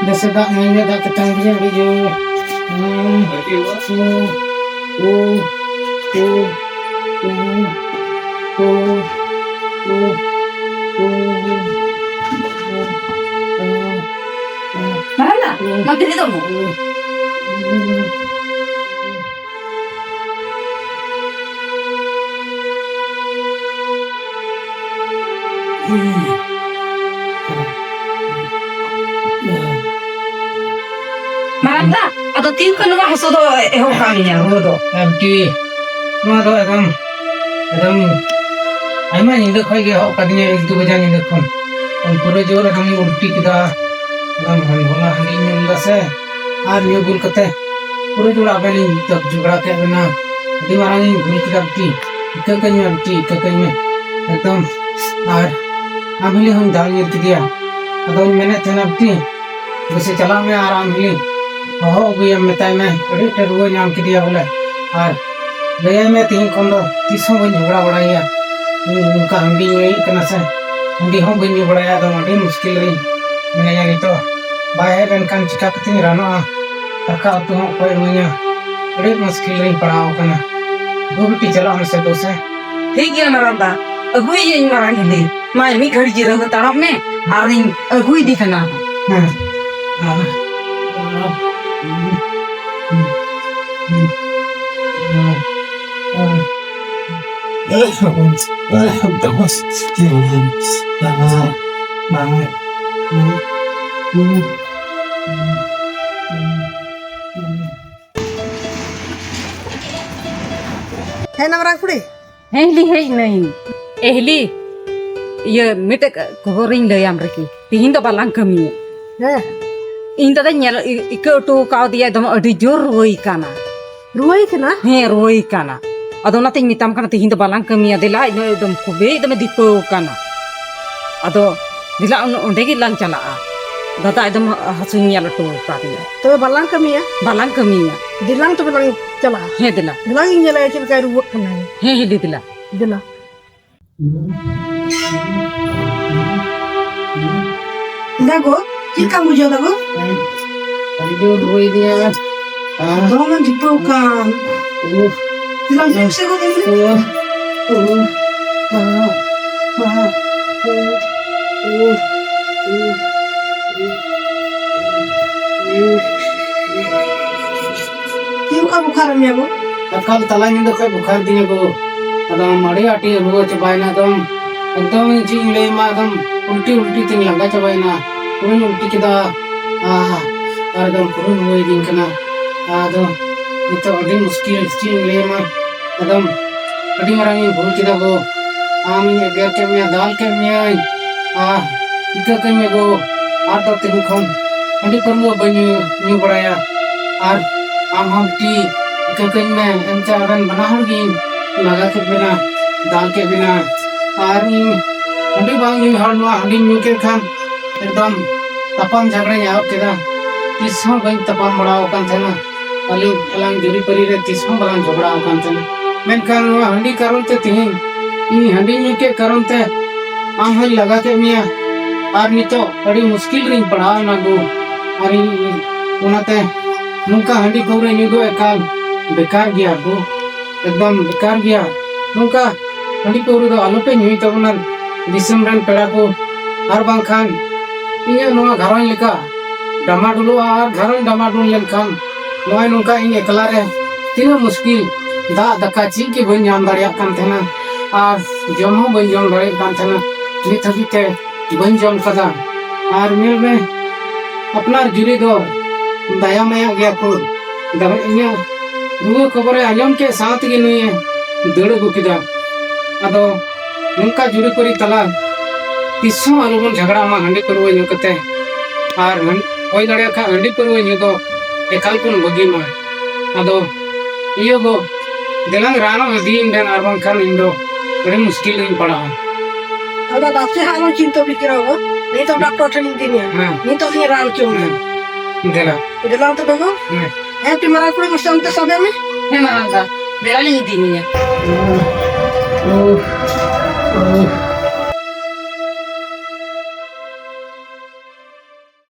ᱵᱮᱥ ᱫᱟᱜ ᱢᱟᱹᱧ ᱫᱟᱜ ᱛᱮᱛᱟᱝ ᱠᱤᱫᱤᱧᱟ ᱟᱹᱰᱤ ᱡᱳᱨ᱾ ᱢᱟᱨᱟᱝ ᱫᱟ, ᱢᱟ ᱵᱮᱨᱮᱫᱚᱜ ᱢᱮ᱾ ᱢᱟᱨᱟᱝ ᱫᱟ, ᱟᱫᱚ ᱛᱤᱱ ᱠᱷᱚᱱ ᱱᱚᱣᱟ ᱦᱟᱹᱥᱩ ᱫᱚ ᱮᱦᱚᱵ ᱠᱟᱜ ᱢᱮᱭᱟ, ᱨᱩᱣᱟᱹ ᱫᱚ? ᱟᱨᱠᱤ ᱱᱚᱣᱟ ᱫᱚ ᱮᱠᱫᱚᱢ, ᱮᱠᱫᱚᱢ ᱟᱭᱢᱟ ᱧᱤᱫᱟᱹ ᱠᱷᱚᱱ ᱜᱮ ᱮᱦᱚᱵ ᱠᱟᱫᱤᱧᱟ, ᱮᱠ ᱫᱩ ᱵᱟᱡᱟ ᱧᱤᱫᱟᱹ ᱠᱷᱚᱱ᱾ ᱯᱩᱨᱟᱹ ᱡᱳᱨ ᱮᱠᱫᱚᱢ ᱤᱧ ᱩᱞᱴᱤ ᱠᱮᱫᱟ, ᱮᱠᱫᱚᱢ ᱦᱚᱞᱟ ᱦᱟᱺᱰᱤᱧ ᱧᱩ ᱞᱮᱫᱟ ᱥᱮ, ᱟᱨ ᱧᱩ ᱵᱩᱞ ᱠᱟᱛᱮ ᱯᱩᱨᱟᱹ ᱡᱳᱨ ᱟᱵᱮᱱᱤᱧ ᱛᱚᱯ ᱡᱷᱚᱜᱽᱲᱟ ᱠᱮᱫ ᱵᱮᱱᱟ᱾ ᱟᱹᱰᱤ ᱢᱟᱨᱟᱝ ᱤᱧ ᱵᱷᱩᱞ ᱠᱮᱫᱟ ᱵᱤᱴᱤ, ᱤᱠᱟᱹ ᱠᱟᱹᱧ ᱢᱮ ᱵᱤᱴᱤ, ᱤᱠᱟᱹ ᱠᱟᱹᱧ ᱢᱮ᱾ ᱮᱠᱫᱚᱢ, ᱟᱨ ᱟᱢ ᱦᱤᱞᱤ ᱦᱚᱸᱧ ᱫᱟᱞ ᱧᱤᱨ ᱠᱮᱫᱮᱭᱟ᱾ ᱟᱫᱚᱧ ᱢᱮᱱᱮᱫ ᱛᱟᱦᱮᱱᱟ ᱵᱤᱴᱤ, ᱵᱮᱥᱮ ᱪᱟᱞᱟᱜ ᱢᱮ ᱟᱨ ᱟᱢ ᱦᱤᱞᱤ ᱦᱚᱦᱚ ᱟᱹᱜᱩᱭᱮᱢ, ᱢᱮᱛᱟᱭ ᱢᱮ ᱟᱹᱰᱤ ᱟᱸᱴ ᱨᱩᱣᱟᱹ ᱧᱟᱢ ᱠᱮᱫᱮᱭᱟ ᱵᱚᱞᱮ᱾ ᱟᱨ ᱞᱟᱹᱭᱟᱭ ᱢᱮ ᱛᱤᱦᱤᱧ ᱠᱷᱚᱱ ᱫᱚ ᱛᱤᱥ ᱦᱚᱸ ᱵᱟᱹᱧ ᱡᱷᱚᱜᱽᱲᱟ ᱵᱟᱲᱟᱭᱮᱭᱟ᱾ ᱤᱧ ᱱᱚᱝᱠᱟ ᱦᱟᱺᱰᱤ ᱧᱩᱭᱮᱫ ᱠᱟᱱᱟ ᱥᱮ, ᱦᱟᱺᱰᱤ ᱦᱚᱸ ᱵᱟᱹᱧ ᱧᱩ ᱵᱟᱲᱟᱭᱟ᱾ ᱟᱫᱚ ᱟᱹᱰᱤ ᱢᱩᱥᱠᱤᱞ ᱨᱤᱧ ᱢᱮᱱᱟᱧᱟ ᱱᱤᱛᱚᱜ᱾ ᱵᱟᱭ ᱦᱮᱡ ᱞᱮᱱᱠᱷᱟᱱ ᱪᱤᱠᱟ ᱠᱟᱛᱮᱧ ᱨᱟᱱᱚᱜᱼᱟ? ᱫᱟᱠᱟ ᱩᱛᱩ ᱦᱚᱸ ᱚᱠᱚᱭ ᱤᱢᱟᱹᱧᱟ? ᱟᱹᱰᱤ ᱢᱩᱥᱠᱤᱞ ᱨᱤᱧ ᱯᱟᱲᱟᱣ ᱟᱠᱟᱱᱟ᱾ ᱫᱩ ᱵᱤᱴᱤ ᱪᱟᱞᱟᱜ ᱢᱮᱥᱮ ᱫᱩ ᱥᱮ᱾ ᱴᱷᱤᱠ ᱜᱮᱭᱟ ᱢᱟᱨᱟᱝ ᱫᱟ, ᱟᱹᱜᱩᱭᱮᱭᱟᱹᱧ ᱢᱟᱨᱟᱝ ᱦᱤᱞᱤ᱾ ᱢᱟ ᱢᱤᱫ ᱜᱷᱟᱹᱲᱤ ᱡᱤᱨᱟᱹᱣ ᱦᱟᱛᱟᱲᱚᱜ ᱢᱮ, ᱟᱨᱤᱧ ᱟᱹᱜᱩᱭᱮᱫᱮ ᱠᱟᱱᱟ᱾ ᱦᱮᱸ᱾ ᱟᱨ, ᱟᱨ, ᱦᱮᱸ, ᱱᱟ ᱢᱟᱨᱟᱝ ᱠᱩᱲᱤ᱾ ᱦᱮᱸ, ᱦᱤᱞᱤ ᱦᱮᱡ ᱱᱟᱹᱧ᱾ ᱮ ᱦᱤᱞᱤ, ᱤᱭᱟᱹ, ᱢᱤᱫᱴᱮᱡ ᱠᱷᱚᱵᱚᱨᱤᱧ ᱞᱟᱹᱭᱟᱢ ᱨᱮᱠᱤ, ᱛᱤᱦᱤᱧ ᱫᱚ ᱵᱟᱞᱟᱝ ᱠᱟᱹᱢᱤᱭᱟ᱾ ᱦᱮᱸ᱾ ᱤᱧ ᱫᱟᱫᱟᱧ ᱧᱮᱞ, ᱤ-, ᱤᱠᱟᱹ ᱦᱚᱴᱚ ᱠᱟᱣᱫᱮᱭᱟ, ᱮᱠᱫᱚᱢ ᱟᱹᱰᱤ ᱡᱳᱨ ᱨᱩᱣᱟᱹᱭ ᱠᱟᱱᱟ᱾ ᱨᱩᱣᱟᱹᱭ ᱠᱟᱱᱟ? ᱦᱮᱸ, ᱨᱩᱣᱟᱹᱭ ᱠᱟᱱᱟ᱾ ᱟᱫᱚ ᱚᱱᱟᱛᱤᱧ ᱢᱮᱛᱟᱢ ᱠᱟᱱᱟ, ᱛᱤᱦᱤᱧ ᱫᱚ ᱵᱟᱞᱟᱝ ᱠᱟᱹᱢᱤᱭᱟ᱾ ᱫᱮᱞᱟ, ᱤᱧ ᱫᱚ ᱮᱠᱫᱚᱢ ᱠᱷᱩᱵᱮᱭ ᱮᱠᱫᱚᱢᱮ ᱫᱤᱯᱟᱹᱣ ᱠᱟᱱᱟ᱾ ᱟᱫᱚ ᱫᱮᱞᱟ, ᱚᱱ-, ᱚᱸᱰᱮ ᱜᱮᱞᱟᱝ ᱪᱟᱞᱟᱜᱼᱟ᱾ ᱫᱟᱫᱟ ᱮᱠᱫᱚᱢ ᱦᱟᱹᱥᱩᱧ ᱧᱮᱞ ᱦᱚᱴᱚ ᱠᱟᱫᱮᱭᱟ᱾ ᱛᱚᱵᱮ ᱵᱟᱞᱟᱝ ᱠᱟᱹᱢᱤᱭᱟ? ᱵᱟᱞᱟᱝ ᱠᱟᱹᱢᱤᱭᱟ᱾ ᱫᱮᱞᱟᱝ ᱛᱚᱵᱮ ᱞᱟᱝ ᱪᱟᱞᱟᱜᱼᱟ᱾ ᱦᱮᱸ, ᱫᱮᱞᱟ᱾ ᱫᱮᱞᱟᱝ ᱤᱧ ᱧᱮᱞᱮᱭᱟ ᱪᱮᱫ ᱞᱮᱠᱟᱭ ᱨᱩᱣᱟᱹᱜ ᱠᱟᱱᱟᱭ᱾ ᱦᱮᱸ, ᱦᱤᱞᱤ, ᱫᱮᱞᱟ᱾ ᱫᱮᱞᱟ᱾ ᱫᱟᱜᱚ, ᱪᱮᱫ ᱞᱮᱠᱟᱢ ᱵᱩᱡᱷᱟᱹᱣ ᱫᱟᱜᱚ? ᱟᱹᱰᱤ ᱡᱳᱨ ᱨᱩᱣᱟᱹᱭᱮᱫᱤᱧᱟ᱾ ᱫᱚᱢᱮᱢ ᱫᱤᱯᱟᱹᱣ ᱠᱟᱱ᱾ ᱩᱦ᱾ ᱫᱮᱞᱟ, ᱚᱱᱛᱮ ᱥᱮᱫ ᱜᱚᱫ ᱮᱱ ᱜᱮ᱾ ᱩᱦ᱾ ᱩᱦ᱾ ᱩᱦ᱾ ᱩᱦ᱾ ᱪᱮᱫ ᱚᱱᱠᱟ ᱵᱩᱠᱷᱟᱨ ᱢᱮᱭᱟ ᱜᱚ? ᱮᱠᱟᱞ ᱛᱟᱞᱟ ᱧᱤᱫᱟᱹ ᱠᱷᱚᱡ ᱵᱩᱠᱷᱟᱨ ᱫᱤᱧᱟ ᱜᱚ᱾ ᱟᱫᱚ ᱟᱹᱰᱤ ᱟᱸᱴᱤᱧ ᱨᱩᱣᱟᱹ ᱪᱟᱵᱟᱭᱮᱱᱟ ᱮᱠᱫᱚᱢ᱾ ᱮᱠᱫᱚᱢ ᱪᱮᱫ ᱤᱧ ᱞᱟᱹᱭ ᱟᱢᱟ, ᱮᱠᱫᱚᱢ ᱩᱞᱴᱤ ᱩᱞᱴᱤ ᱛᱤᱧ ᱞᱟᱸᱜᱟ ᱪᱟᱵᱟᱭᱮᱱᱟ᱾ ᱯᱩᱨᱟᱹᱧ ᱩᱞᱴᱤ ᱠᱮᱫᱟ᱾ ᱟᱦ, ᱟᱨ ᱮᱠᱫᱚᱢ ᱯᱩᱨᱟᱹᱧ ᱨᱩᱣᱟᱹᱭᱮᱫᱤᱧ ᱠᱟᱱᱟ᱾ ᱟᱫᱚ ᱱᱤᱛᱚᱜ ᱟᱹᱰᱤ ᱢᱩᱥᱠᱤᱞ, ᱪᱮᱫ ᱤᱧ ᱞᱟᱹᱭ ᱟᱢᱟ᱾ ᱮᱠᱫᱚᱢ ᱟᱹᱰᱤ ᱢᱟᱨᱟᱝ ᱤᱧ ᱵᱷᱩᱞ ᱠᱮᱫᱟ ᱜᱚ᱾ ᱟᱢᱤᱧ ᱮᱜᱮᱨ ᱠᱮᱫ ᱢᱮᱭᱟ, ᱫᱟᱞ ᱠᱮᱫ ᱢᱮᱭᱟᱹᱧ᱾ ᱟᱨ ᱤᱠᱟᱹ ᱠᱟᱹᱧ ᱢᱮ ᱜᱚ, ᱟᱨ ᱫᱚ ᱛᱮᱦᱮᱧ ᱠᱷᱚᱱ ᱦᱟᱺᱰᱤ ᱯᱟᱹᱨᱣᱟᱹ ᱵᱟᱹᱧ ᱧᱩ, ᱧᱩ ᱵᱟᱲᱟᱭᱟ᱾ ᱟᱨ ᱟᱢ ᱦᱚᱸ ᱵᱤᱴᱤ, ᱤᱠᱟᱹ ᱠᱟᱹᱧ ᱢᱮ, ᱮᱱᱛᱮ ᱟᱵᱮᱱ ᱵᱟᱱᱟ ᱦᱚᱲ ᱜᱤᱧ ᱞᱟᱜᱟ ᱠᱮᱫ ᱵᱮᱱᱟ, ᱫᱟᱞ ᱠᱮᱫ ᱵᱮᱱᱟ᱾ ᱟᱨ ᱤᱧ ᱦᱟᱺᱰᱤ ᱵᱟᱝ ᱧᱩ ᱦᱚᱲ, ᱱᱚᱣᱟ ᱦᱟᱺᱰᱤᱧ ᱧᱩ ᱠᱮᱫ ᱠᱷᱟᱱ ᱮᱠᱫᱚᱢ ᱛᱟᱯᱟᱢ ᱡᱷᱟᱜᱽᱲᱟᱧ ᱮᱦᱚᱵ ᱠᱮᱫᱟ᱾ ᱛᱤᱥ ᱦᱚᱸ ᱵᱟᱹᱧ ᱛᱟᱯᱟᱢ ᱵᱟᱲᱟ ᱟᱠᱟᱱ ᱛᱟᱦᱮᱱᱟ᱾ ᱟᱹᱞᱤᱧ ᱟᱞᱟᱝ ᱡᱩᱨᱤᱯᱟᱹᱨᱤ ᱨᱮ ᱛᱤᱥ ᱦᱚᱸ ᱵᱟᱞᱟᱝ ᱡᱷᱚᱜᱽᱲᱟ ᱟᱠᱟᱱ ᱛᱟᱦᱮᱱᱟ᱾ ᱢᱮᱱᱠᱷᱟᱱ ᱱᱚᱣᱟ ᱦᱟᱺᱰᱤ ᱠᱟᱨᱚᱱ ᱛᱮ ᱛᱮᱦᱮᱧ ᱤᱧ ᱦᱟᱺᱰᱤ ᱧᱩ ᱠᱮᱫ ᱠᱟᱨᱚᱱ ᱛᱮ ᱟᱢ ᱦᱚᱸᱧ ᱞᱟᱜᱟ ᱠᱮᱫ ᱢᱮᱭᱟ᱾ ᱟᱨ ᱱᱤᱛᱚᱜ ᱟᱹᱰᱤ ᱢᱩᱥᱠᱤᱞ ᱨᱤᱧ ᱯᱟᱲᱟᱣ ᱮᱱᱟ ᱜᱳ᱾ ᱟᱨ ᱤᱧ, ᱚᱱᱟᱛᱮ ᱱᱚᱝᱠᱟ ᱦᱟᱺᱰᱤ ᱯᱟᱹᱣᱨᱟᱹ ᱧᱩ ᱫᱚ ᱮᱠᱟᱞ ᱵᱮᱠᱟᱨ ᱜᱮᱭᱟ ᱜᱳ, ᱮᱠᱫᱚᱢ ᱵᱮᱠᱟᱨ ᱜᱮᱭᱟ᱾ ᱱᱚᱝᱠᱟ ᱦᱟᱺᱰᱤ ᱯᱟᱹᱣᱨᱟᱹ ᱫᱚ ᱟᱞᱚᱯᱮ ᱧᱩᱭ ᱛᱟᱵᱚᱱᱟ ᱫᱤᱥᱚᱢ ᱨᱮᱱ ᱯᱮᱲᱟ ᱠᱚ, ᱟᱨ ᱵᱟᱝᱠᱷᱟᱱ ᱤᱧᱟᱹᱜ ᱱᱚᱣᱟ ᱜᱷᱟᱨᱚᱸᱡᱽ ᱞᱮᱠᱟ ᱰᱟᱢᱟᱰᱩᱞᱚᱜᱼᱟ᱾ ᱟᱨ ᱜᱷᱟᱨᱚᱸᱡᱽ ᱰᱟᱢᱟᱰᱩᱞ ᱞᱮᱱᱠᱷᱟᱱ ᱱᱚᱜᱼᱚᱭ ᱱᱚᱝᱠᱟ ᱤᱧ ᱮᱠᱞᱟ ᱨᱮ ᱛᱤᱱᱟᱹᱜ ᱢᱩᱥᱠᱤᱞ, ᱫᱟᱜ ᱫᱟᱠᱟ ᱪᱮᱫ ᱜᱮ ᱵᱟᱹᱧ ᱧᱟᱢ ᱫᱟᱲᱮᱭᱟᱜ ᱠᱟᱱ ᱛᱟᱦᱮᱱᱟ, ᱟᱨ ᱡᱚᱢ ᱦᱚᱸ ᱵᱟᱹᱧ ᱡᱚᱢ ᱫᱟᱲᱮᱭᱟᱜ ᱠᱟᱱ ᱛᱟᱦᱮᱱᱟ᱾ ᱱᱤᱛ ᱦᱟᱹᱵᱤᱡ ᱛᱮ ᱵᱟᱹᱧ ᱡᱚᱢ ᱠᱟᱫᱟ᱾ ᱟᱨ ᱧᱮᱞ ᱢᱮ, ᱟᱯᱱᱟᱨ ᱡᱩᱨᱤ ᱫᱚ ᱫᱟᱭᱟ ᱢᱟᱭᱟ ᱜᱮᱭᱟ ᱠᱚ᱾ ᱫᱟᱭᱟ, ᱤᱧᱟᱹᱜ ᱨᱩᱣᱟᱹ ᱠᱷᱚᱵᱚᱨᱮ ᱟᱸᱡᱚᱢ ᱠᱮᱫ ᱥᱟᱶ ᱛᱮᱜᱮ ᱱᱩᱭᱮ ᱫᱟᱹᱲ ᱟᱹᱜᱩ ᱠᱮᱫᱟ᱾ ᱟᱫᱚ ᱱᱚᱝᱠᱟ ᱡᱩᱨᱤᱯᱟᱹᱨᱤ ᱛᱟᱞᱟ ᱛᱤᱥ ᱦᱚᱸ ᱟᱞᱚᱵᱚᱱ ᱡᱷᱟᱜᱽᱲᱟᱜ ᱢᱟ ᱦᱟᱺᱰᱤ ᱯᱟᱹᱨᱣᱟᱹ ᱧᱩ ᱠᱟᱛᱮ᱾ ᱟᱨ ᱦᱟᱺ- ᱦᱩᱭ ᱫᱟᱲᱮᱭᱟᱜ ᱠᱷᱟᱱ ᱦᱟᱺᱰᱤ ᱯᱟᱹᱨᱣᱟᱹ ᱧᱩ ᱫᱚ ᱮᱠᱟᱞ ᱵᱚᱱ ᱵᱟᱹᱜᱤ ᱢᱟ᱾ ᱟᱫᱚ ᱤᱭᱟᱹ ᱜᱚ, ᱫᱮᱞᱟᱝ ᱨᱟᱱᱚᱜ ᱤᱫᱤᱭᱤᱧ ᱵᱮᱱ, ᱟᱨ ᱵᱟᱝᱠᱷᱟᱱ ᱤᱧ ᱫᱚ ᱟᱹᱰᱤ ᱢᱩᱥᱠᱤᱞ ᱨᱤᱧ ᱯᱟᱲᱟᱜᱼᱟ᱾ ᱟᱫᱚ ᱱᱟᱥᱮ ᱦᱟᱸᱜ ᱟᱞᱚᱢ ᱪᱤᱱᱛᱟᱹ ᱯᱷᱤᱠᱤᱨᱟ ᱜᱚ, ᱱᱤᱛᱚᱜ ᱰᱟᱠᱛᱚᱨ ᱴᱷᱮᱱ ᱤᱧ ᱤᱫᱤ ᱢᱮᱭᱟ᱾ ᱦᱮᱸ᱾ ᱱᱤᱛᱚᱜ ᱤᱧ ᱨᱟᱱ ᱦᱚᱪᱚ ᱢᱮᱭᱟ᱾ ᱦᱮᱸ᱾ ᱫᱮᱞᱟ᱾ ᱫᱮᱞᱟ ᱛᱚᱵᱮ ᱜᱚ᱾ ᱦᱮᱸ᱾ ᱦᱮᱸ, ᱛᱩᱭ ᱢᱟᱨᱟᱝ ᱠᱩᱲᱤ ᱢᱟᱥᱮ ᱚᱱᱛᱮ ᱥᱟᱵᱮ ᱢᱮ᱾ ᱦᱮᱸ ᱢᱟᱨᱟᱝ ᱫᱟ, ᱫᱮᱞᱟ ᱞᱤᱧ ᱤᱫᱤ ᱢᱮᱭᱟ᱾ ᱩᱦ, ᱩᱦ᱾